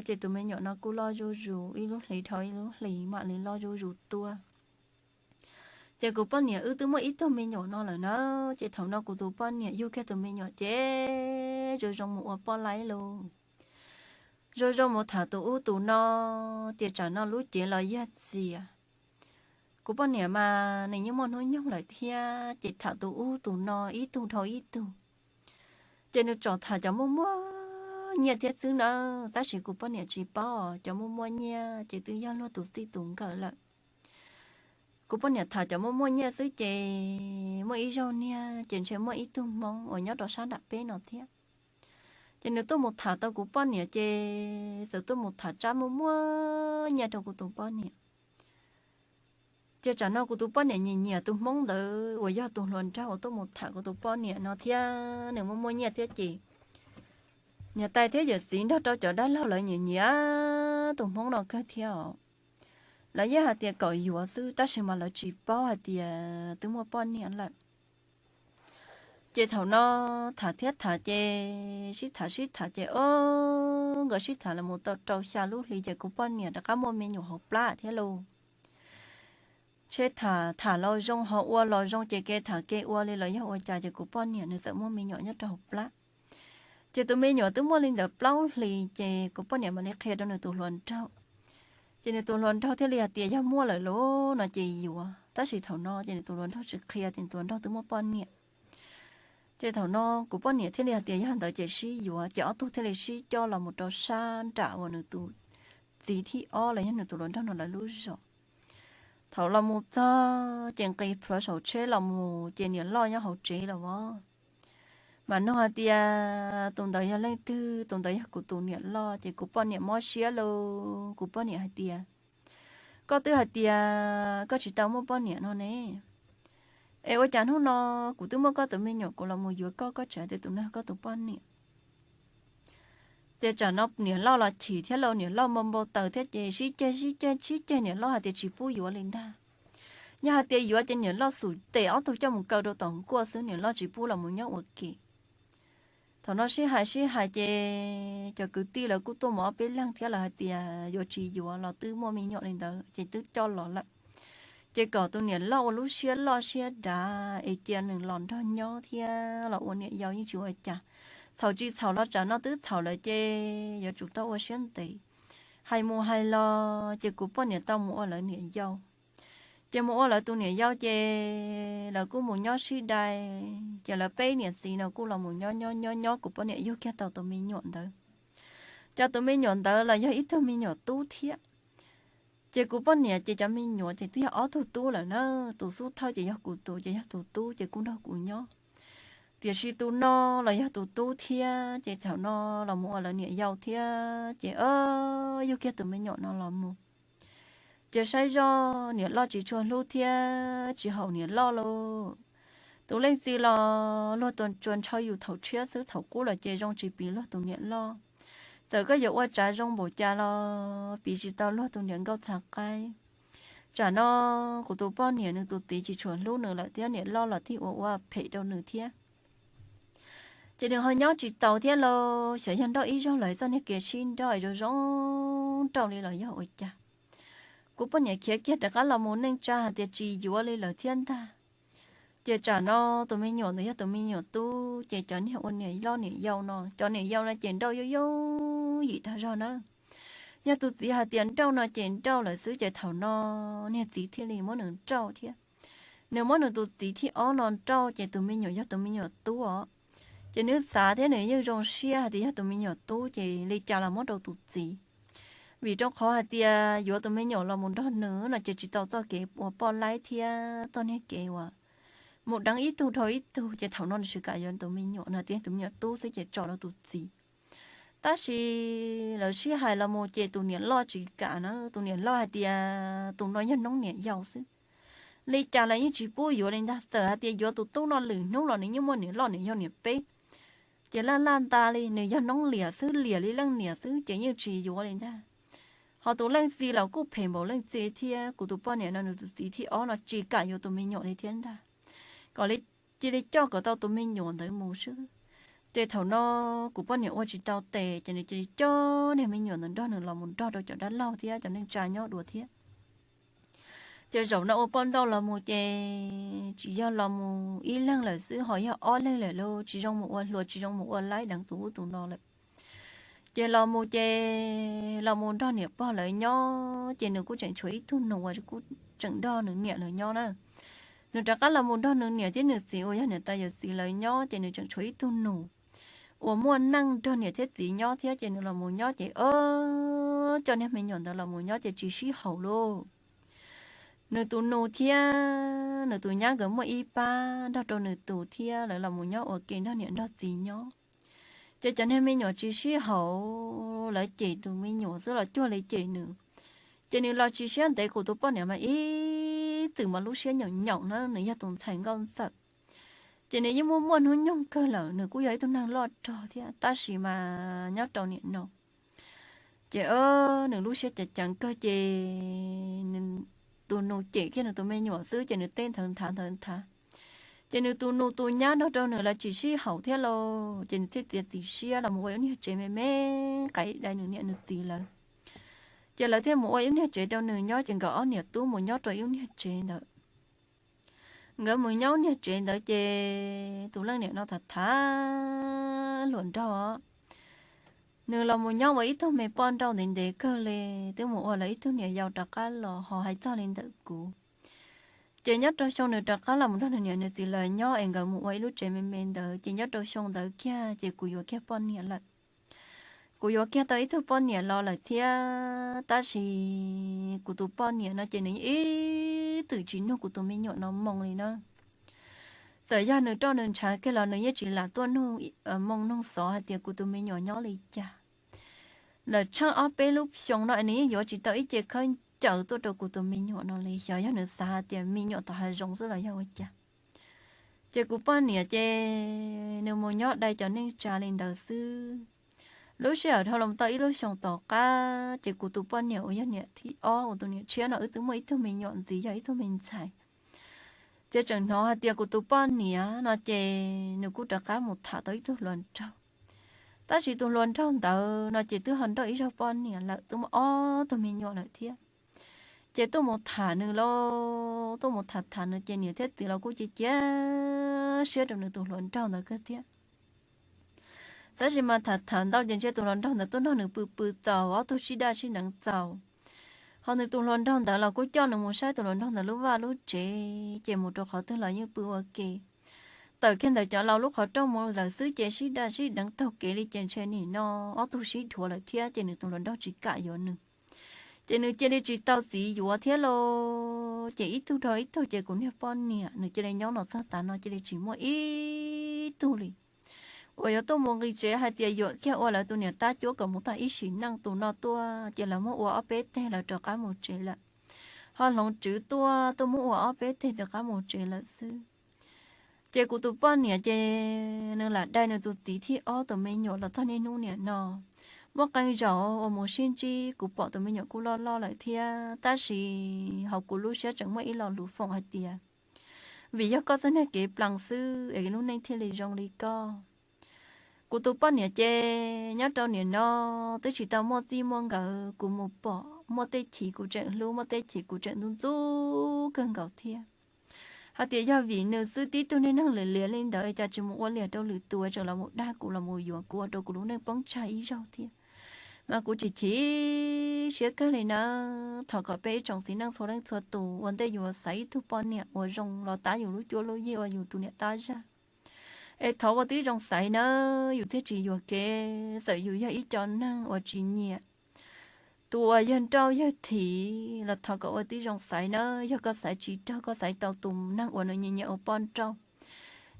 ces tus me nyuam no kuj loj zuj zus, ib lub hlis dhau ib lub hlis mam li loj zuj zus tuaj. Ces kuv poj niam wb twb muaj ib tug me nyuam no lawm na, ces thaum no kuv tus poj niam yug kiag tus me nyuam ces zoo zoo mus ua poj laib lauj. Zoo zoo mus tham tus ub tus no, tias tsam no lub cev los yog txias. Kuv poj niam mas nws yeej muaj hnub nyoog lawm thiab, ces tham tus ub tus no ib tug dhau ib tug. Ces nws tsom tham cov muaj muaj nyiaj thiab xwb nawb, tab sis kuv poj niam tsis paub, cov muaj muaj nyiaj ces twb yog luag tus txij tus nkawm lawm. Kuv poj niam tham cov muaj muaj nyiaj xwb ces muaj ib zaug niag ces ntshe muaj ib tug Hmoob uas nyob rau sab nram peb no thiab. Ces nws tuaj mus tham tau kuv poj niam ces txawm tuaj mus tham tsab muaj muaj nyiaj rau kuv tus poj niam. Ces tsam no kuv tus poj niam nyiam nyiam tus Hmoob ntawd uas yog tus hluas nraug uas tuaj mus tham kuv tus poj niam no thiab, nws muaj muaj nyiaj thiab ces niam tais thiab yawm txiv nrog rau cov dab laug lawv nyiam nyiam tus Hmoob no kawg thiab os. Lawv yeej hais tias kom yuav xwb, tab sis mas lawv tsis paub hais tias twb muaj poj niam lawm. Ces thaum no tham thiab tham ces sib tham sib tham ces o, nkawd sib tham los mus tau rau xya lub hli ces kuv poj niam rov qab muaj me nyuam hauv plab thiab lauj. Ntshe tham tham los zoo ho ua los zoo ces kev tham kev ua li los yog ua cas ces kuv poj niam nws txawm muaj me nyuam nyob rau hauv plab. Ces tus me nyuam twb muaj li ntawd plaub hlis ces kuv poj niam mam li qhia rau nws tus hluas nraug. Ces nws tus hluas nraug thiaj li hais tias yog muaj lawm lauj no ces yuav, tab sis thaum no ces nws tus hluas nraug tsis qhia ces nws tus hluas nraug twb muaj poj niam. Ces thaum no kuv poj niam thiaj li hais tias yog ntawd ces sib yuav, ces ob tug thiaj li sib coj los mus rau sab nram uas nws tus txiv thib ob los yog nws tus hluas nraug no lawv lub zos. Thaum los mus txog ces nqis plhuav saum tsheb los mus ces niam loj nyob hauv tsev lawm os. Mas nug hais tias tus ntawd yog leej twg, tus ntawd yog kuv tus niam loj. Ces kuv poj niam mob siab lauj, kuv poj niam hais tias, koj twb hais tias koj tsis tau muaj poj niam no ne, es ua cas hnub no kuv twb muaj koj tus me nyuam kuv los mus yuav koj, koj tseem hais tias tus no koj tus poj niam? Ces tsam no niam loj los chim thiab lauj, niam loj npau npau taws thiab ces sib ceg sib ceg sib ceg, niam loj hais tias tsis pub yuav li ntag. Yog hais tias yuav ces niam loj xum tes ob tug coj mus kaw rau tom nkuaj xwb, niam loj tsis pub los mus nyob ua ke. Thaum no sib hais sib hais ces cov kwv tij lawv kuj tuaj mus ob peb leeg thiab, lawv hais tias yuav tsis yuav los twb muaj me nyuam li ntawd ces twb coj los lawm. Ces kom tus niam loj ua lub siab loj siab dav es cia nws los nrog nyob thiab los ua niam yau yeej tsis ua cas. Txhaum tsis txhaum los tsam no twb txhaum lawm ces yuav tsum tau ua siab ntev. Hais mus hais los ces kuv poj niam tau mus ua lawv niam yau. Ces mus ua lawv tus niam yau ces lawv kuj mus nyob sib dai, ces lawv peb niam txiv no kuj los mus nyob nyob nyob nyob, kuv poj niam yug kiag tau tus me nyuam ntawd. Cov tus me nyuam ntawd los yog ib tug me nyuam tub thiab. Ces kuv poj niam ces cov me nyuam ces twb yog ob tug tub lawm na, tus xub thawj ces yog kuv tus, ces yog tus tub ces kuj nrog kuv nyob. Tiam sis tus no los yog tus tub thiab, ces thaum no los mus ua lawv niam yau thiab ces yug kiag tus me nyuam no los mus. Ces saib zoj niam loj tsis tshua hlub thiab tsis haum niam loj lauj. Tus leej txiv los luag tus tsuas ntshaw yus thaum tshiab xwb, thaum qub los ces zoo tsis piv luag tus niam loj. Txawm koj yuav ua tsav zoo npaum cas los piv tsis tau luag tus niam nkauj txhav qaib. Tsam no kuv tus poj niam nws tus txiv tsis tshua hlub nws lawm thiab niam loj los thiaj ua ua phem rau nws thiab. Ces nws ho nyob tsis taus thiab lauj, xyov yog nrauj ib zaug lawm txoj niag kev sib nrauj zoo zoo nrauj li los yog ua cas. Kuv poj niam khiav kiag rov qab los mus neej tsa hais tias tsis yuav li lawm thiab ntag. Ces tsam no tus me nyuam ntawd yog tus me nyuam tub, ces cov niag ua niam loj niam yau no, cov niam yau no ces nrauj yooj yooj yim tag zog na. Yog tus txiv hais tias nrauj no ces nrauj lawm xwb, ces thaum no niag txiv thiaj li muab nws nrauj thiab. Nws muab nws tus txiv thib ob no nrauj, ces tus me nyuam yog tus me nyuam tub os. Ces nws xav thiab nws yeej zoo siab hais tias yog tus me nyuam tub ces li cas los muab rau tus txiv. Vim rau qhov hais tias yuav tus me nyuam los mus nrog nws no ces tsis tau txoj kev ua poj laib thiab txoj niag kev uas mus deev ib tug dhau ib tug, ces thaum no nws tsis kam yuav tus me nyuam no, tias tus me nyuam tub xwb ces tso rau tus txiv. Tab sis lawv sib hais los mus ces tus niam loj tsis kam na, tus niam loj hais tias tus no yog noob niam yau xwb. Li cas los yeej tsis pub yuav li ntag, txawm hais tias yuav tus tub no lwm hnub los nws yeej muaj niam loj niam yau niam peb. Ces laj laj nta li, nws yog noob liam xwb, liam li leej niam xwb ces yeej tsis yuav li ntag. Ho tus leej txiv los kuj phem npaum leej txiv thiab, kuv tus poj niam no nws tus txiv thib ob no tsis kam yuav tus me nyuam li thiab ntag, kom li cia li coj kom tau tus me nyuam ntawd mus xwb. Ces thaum no kuv poj niam ua tsis tau tes ces nws cia li coj niag me nyuam ntawd nrog nws los mus nrog rau cov dab laug thiab cov neej tsa nyob dua thiab. Ces zaum no ua poj nrauj los mus ces tsis yog los mus ib leeg lawm xwb, ho yog ob leeg lawm lauj, tsis zoo mus ua hluas, tsis zoo mus ua laib deev tus ub tus no lawm. Ces los mus ces los mus nrog niam pog lawv nyob, ces nws kuj tseem tshuav ib tug nus uas kuj tseem nrog nws niam lawv nyob na. Nws rov qab los mus nrog nws niam thiab nws txiv uas yog niam tais yawm txiv lawv nyob, ces nws tseem tshuav ib tug nus uas muaj neej nrog niam thiab txiv nyob thiab, ces nws los mus nyob ces coj niag me nyuam ntawd los mus nyob ces tsis sib haum lauj. Nws tus nus thiab nws tus nyab nkawd muaj ib pab nrog rau nws tus thiab, lawv los mus nyob ua ke nrog niam nrog txiv nyob. Ces cov niag me nyuam tsis sib haum, lawv cem tus me nyuam xwb los cuag li cem nws. Ces nws los tsis siab ntev, kuv tus poj niam mas ib txwm mas lub siab nyaum nyaum na, nws yog tus ntxhais nkauj ntxawm. Ces nws yeej muaj muaj hnub nyoog kawg lawm, nws kuj yog ib tug neeg loj rog thiab, tab sis mas nyob rau niam no ces nws lub siab ceev ceev kawg, ces nws tus nus cem kiag nws tus me nyuam xwb ces nws teb nthawv nthav nthawv nthav. Ces nws tus nus tus nyab nrog rau nws lawv tsis sib haum thiab lauj, ces nws thiaj txiav txim siab los mus ua ib niag tsev me me, qaiv dai nws niam nws txiv lawv. Ces lawv thiaj mus ua ib niag tsev rau nws nyob, ces nkawd ob niam tub mus nyob rau ib niag tsev ntawd. Nkawd mus nyob niag tsev ntawd ces tus leej niam no tham tham hluas nraug, nws los mus nyob ua ib tug me poj nrauj ntev ntev kawg li, twb mus ua lawv ib tug niam yau rov qab los, ho hais txog li ntawm kuv ces nyob rau xyoo nws rov qab los mus nrog nws niam nws txiv lawv nyob es nkawd mus ua ib lub tsev me me ntawd, ces nyob rau xyoo ntawd kiag ces kuv yuav kiag poj niam lawm. Kuv yuav kiag tau ib tug poj niam los lawm thiab, tab sis kuv tus poj niam no ces nws ib txwm tsis nug kuv tus me nyuam no moo li na. Txawm yog nws roj nws ntshav kiag los nws yeej tsis lam tuaj nug moo nug xov hais tias kuv tus me nyuam nyob li cas. Lawm tsheej ob peb lub xyoo no nws yeej yuav tsis tau ib ce khaub ncaws tuaj rau kuv tus me nyuam no li. Xyov yog nws xav hais tias me nyuam tau hav zoov xwb los yog ua cas. Ces kuv poj niam ces nws mus nyob dai cov neej tsa li ntawd xwb. Lub sij hawm dhau los tau ib lub xyoos tom qab ces kuv tus poj niam uas yog niam thib ob uas tus niam tshiab no wb twb muaj ib tug me nyuam ntxiv yog ib tug me ntxhais. Ces tseem hnov hais tias kuv tus poj niam no ces nws kuj rov qab mus tham tau ib tug hluas nraug. Tab sis tus hluas nraug ntawd no ces twb ho nrauj ib zaug poj niam lawm, twb muaj ob tug me nyuam lawm thiab. Ces tuaj mus tham nws lauj, tuaj mus tham tham nws ces niam thiab txiv los kuj cia cia siab rau nws tus hluas nraug ntawd kawg thiab. Tab sis mas tham tham ntau ces ntshe tus hluas nraug ntawd tuaj nrog nws pw pw txaus, ob tug sib daj sib deev txaus. Ho nws tus hluas nraug ntawd los kuj coj nws mus saib tus hluas nraug ntawd lub vaj lub tsev, ces mus rau qhov twg los yeej pw ua ke. Tawm kiag ntawm cov laus lub qhov rooj mus lawm xwb ces sib daj sib deev taug kev li ces ntshe nim no ob tug sib dhuav lawm thiab ces nws tus hluas nraug tsis kam yuav nws. Ces nws cia li tsis tau txiv yuav thiab lauj. Ces ib tug dhau ib tug ces kuv niag poj niam nws cia li nyob no txog tav no cia li tsis muaj ib tug li uas yuav tuaj mus nqis tsev hais tias yuam kiag ua lawv tus niam tab cuab kom mus tag ib sim neej. Tus no tuaj ces lawv muab ua ob peb teg lawv rov qab mus tsev lawm. Ho hloov tswv tuaj tuaj muab ua ob peb teg rov qab mus tsev lawm xwb. Ces kuv tus poj niam ces nws lam dai nws tus txiv thib ob tus me nyuam los txog niaj hnub nim no. Muaj qee zaum uas mus sib ntsib kuv pom tus me nyuam kuj loj loj lawm thiab, tab sis hauv kuv lub siab tseem muaj ib lo lus foom hais tias, vim yog koj txoj niag kev plees xwb es lub neej thiaj li zoo li koj. Kuv tus poj niam ces nyob rau nim no twb tsis tau muaj txij muaj nkawm, kuv mus pom muaj tej chim kuv tseem hlub, muaj tej chim kuv tseem ntxub ntxub kawg nkaus thiab. Hais tias yog vim nws xwb tib tug niag neeg liam liam li ntawd cas tsis mus ua liam rau lwm tus, tseem los mus dag kuv los mus yuav kuv ua rau kuv lub neej poob tsag ib zaug thiab. Mas kuv chim chim siab kawg li na. Thov kom peb ib tsoom txiv neej txhua leej txhua tus ua ntej yus xaiv ib tug poj niam uas zoo los tab yus lub cuab lub yig ua yus tus niam tab zaj, es thov ua tib zoo xaiv nawb, yus thiaj tsis yuam kev. Txawm yus yog ib co neeg uas tsis nyiam tus uas yawg nrauj yawg thim los thov kom ua tib zoo xaiv nawb. Yog koj xaiv tsis raug, koj xaiv tau tus neeg uas nws nyiam nyiam ua poj nrauj,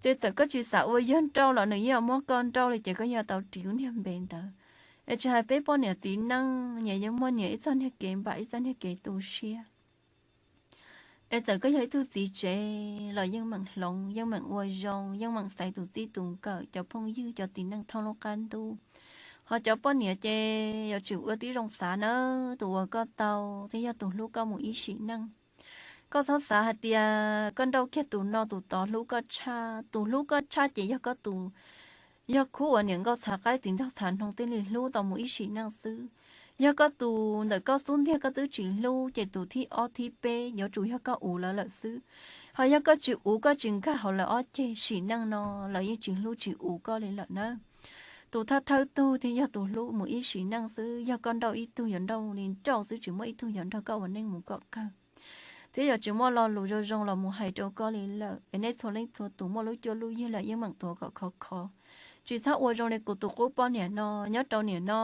ces txawm koj tsis xav ua yawg nrauj los nws yeej muab koj nrauj li ces koj yeej tau ris lub niag npe ntawd. Es tsis hais peb poj niam txiv neej nyias yeej muaj nyias ib txoj niag kev npam, ib txoj niag kev tu siab. Es txawm koj yog ib tug txiv tsev los yeej meem hloov, yeej meem ua zoo, yeej meem xaiv tus txij tus nkawm, cov phooj ywg, cov txiv neej thoob lub qab ntuj. Ho cov poj niam ces yuav tsum ua tib zoo xav nawb, tus uas koj tau thiaj yog tus hlub koj mus ib sim neej. Koj txhob xav hais tias koj nrauj kiag tus no tus tod hlub koj tshaj. Tus hlub koj tshaj ces yog koj tus, yog khub uas niam nkauj txhav qaib txiv nraug txhav hnoos thiaj li hlub tau mus ib sim neej xwb. Yog koj tus ntawm koj xub ntiag koj twb tsis hlub ces tus thib ob thib peb yuav tsum yog koj uv lawv lawm xwb. Ho yog koj tsis uv koj tsis nkag hauv lawv ob ceg, sim neej no lawv yeej tsis hlub tsis uv koj li lawm nawb. Tus thawj thawj tug thiaj yog tus hlub mus ib sim neej xwb. Yog koj nrauj ib tug yuav nrauj li nrauj xwb, tsis muaj ib tug yuav nrog koj ua neej mus kom kawg. Thiab yuav tsis muaj lo lus zoo zoo los mus hais rau koj li lawm. Es nej txhua leej txhua tus muaj lub cuab lub yig lawm yeej meem tuav kom khov khov. Tsis txhob ua zoo li kuv tus qub poj niam no. Nyob rau nim no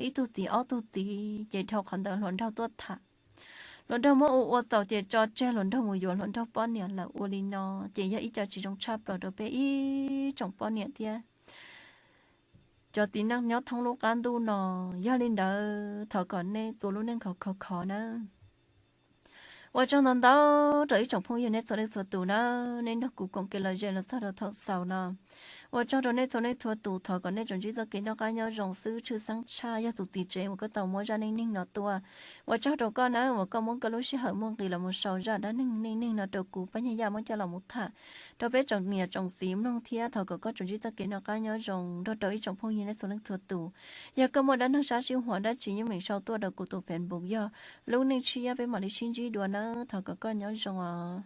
ib tug txiv ob tug txiv ces dhau qhov ntawd hluas nraug tuaj tham. Hluas nraug muab ua ua txaus ces tso tseg hluas nraug mus yuav hluas nraug poj niam lawm. Ua li no ces yog ib co tsis zoo tshaj plaws rau peb ib tsoom poj niam thiab cov txiv neej nyob thoob lub qab ntuj no. Yog li ntawd thov kom nej tua lub neej khov khov khov nawb. Ua tsaug ntau ntau rau ib tsoom phooj ywg nej txhua leej txhua tus nawb, nej nrog kuv koom kev los ze los txog rau thaum xaus no. Ua tsaug rau nej txhua leej txhua tus, thov kom nej tsuas ntsib txoj kev noj qab nyob zoo xwb tshwj xeeb tshaj. Yog tus txiv tsev uas koj tau muab zaj neej neeg no tuaj, ua tsaug rau koj nawb uas koj muab koj lub sij hawm muaj nqis los mus sau zaj dab neeg neej neeg no rau kuv Paj Nyaj Yaj muab coj los mus tham rau peb tsoom niam tsoom txiv mloog thiab thov kom koj tsuas ntsib txoj kev noj qab nyob zoo nrog rau ib tsoom phooj ywg nej txhua leej txhua tus. Yog koj muaj dab neeg sab sib huam dab tsi yeej meem sau tuaj rau kuv tus Facebook yog Lub Neej Tshiab, peb mam li sib ntsib dua nawb. Thov kom koj nyob zoo os.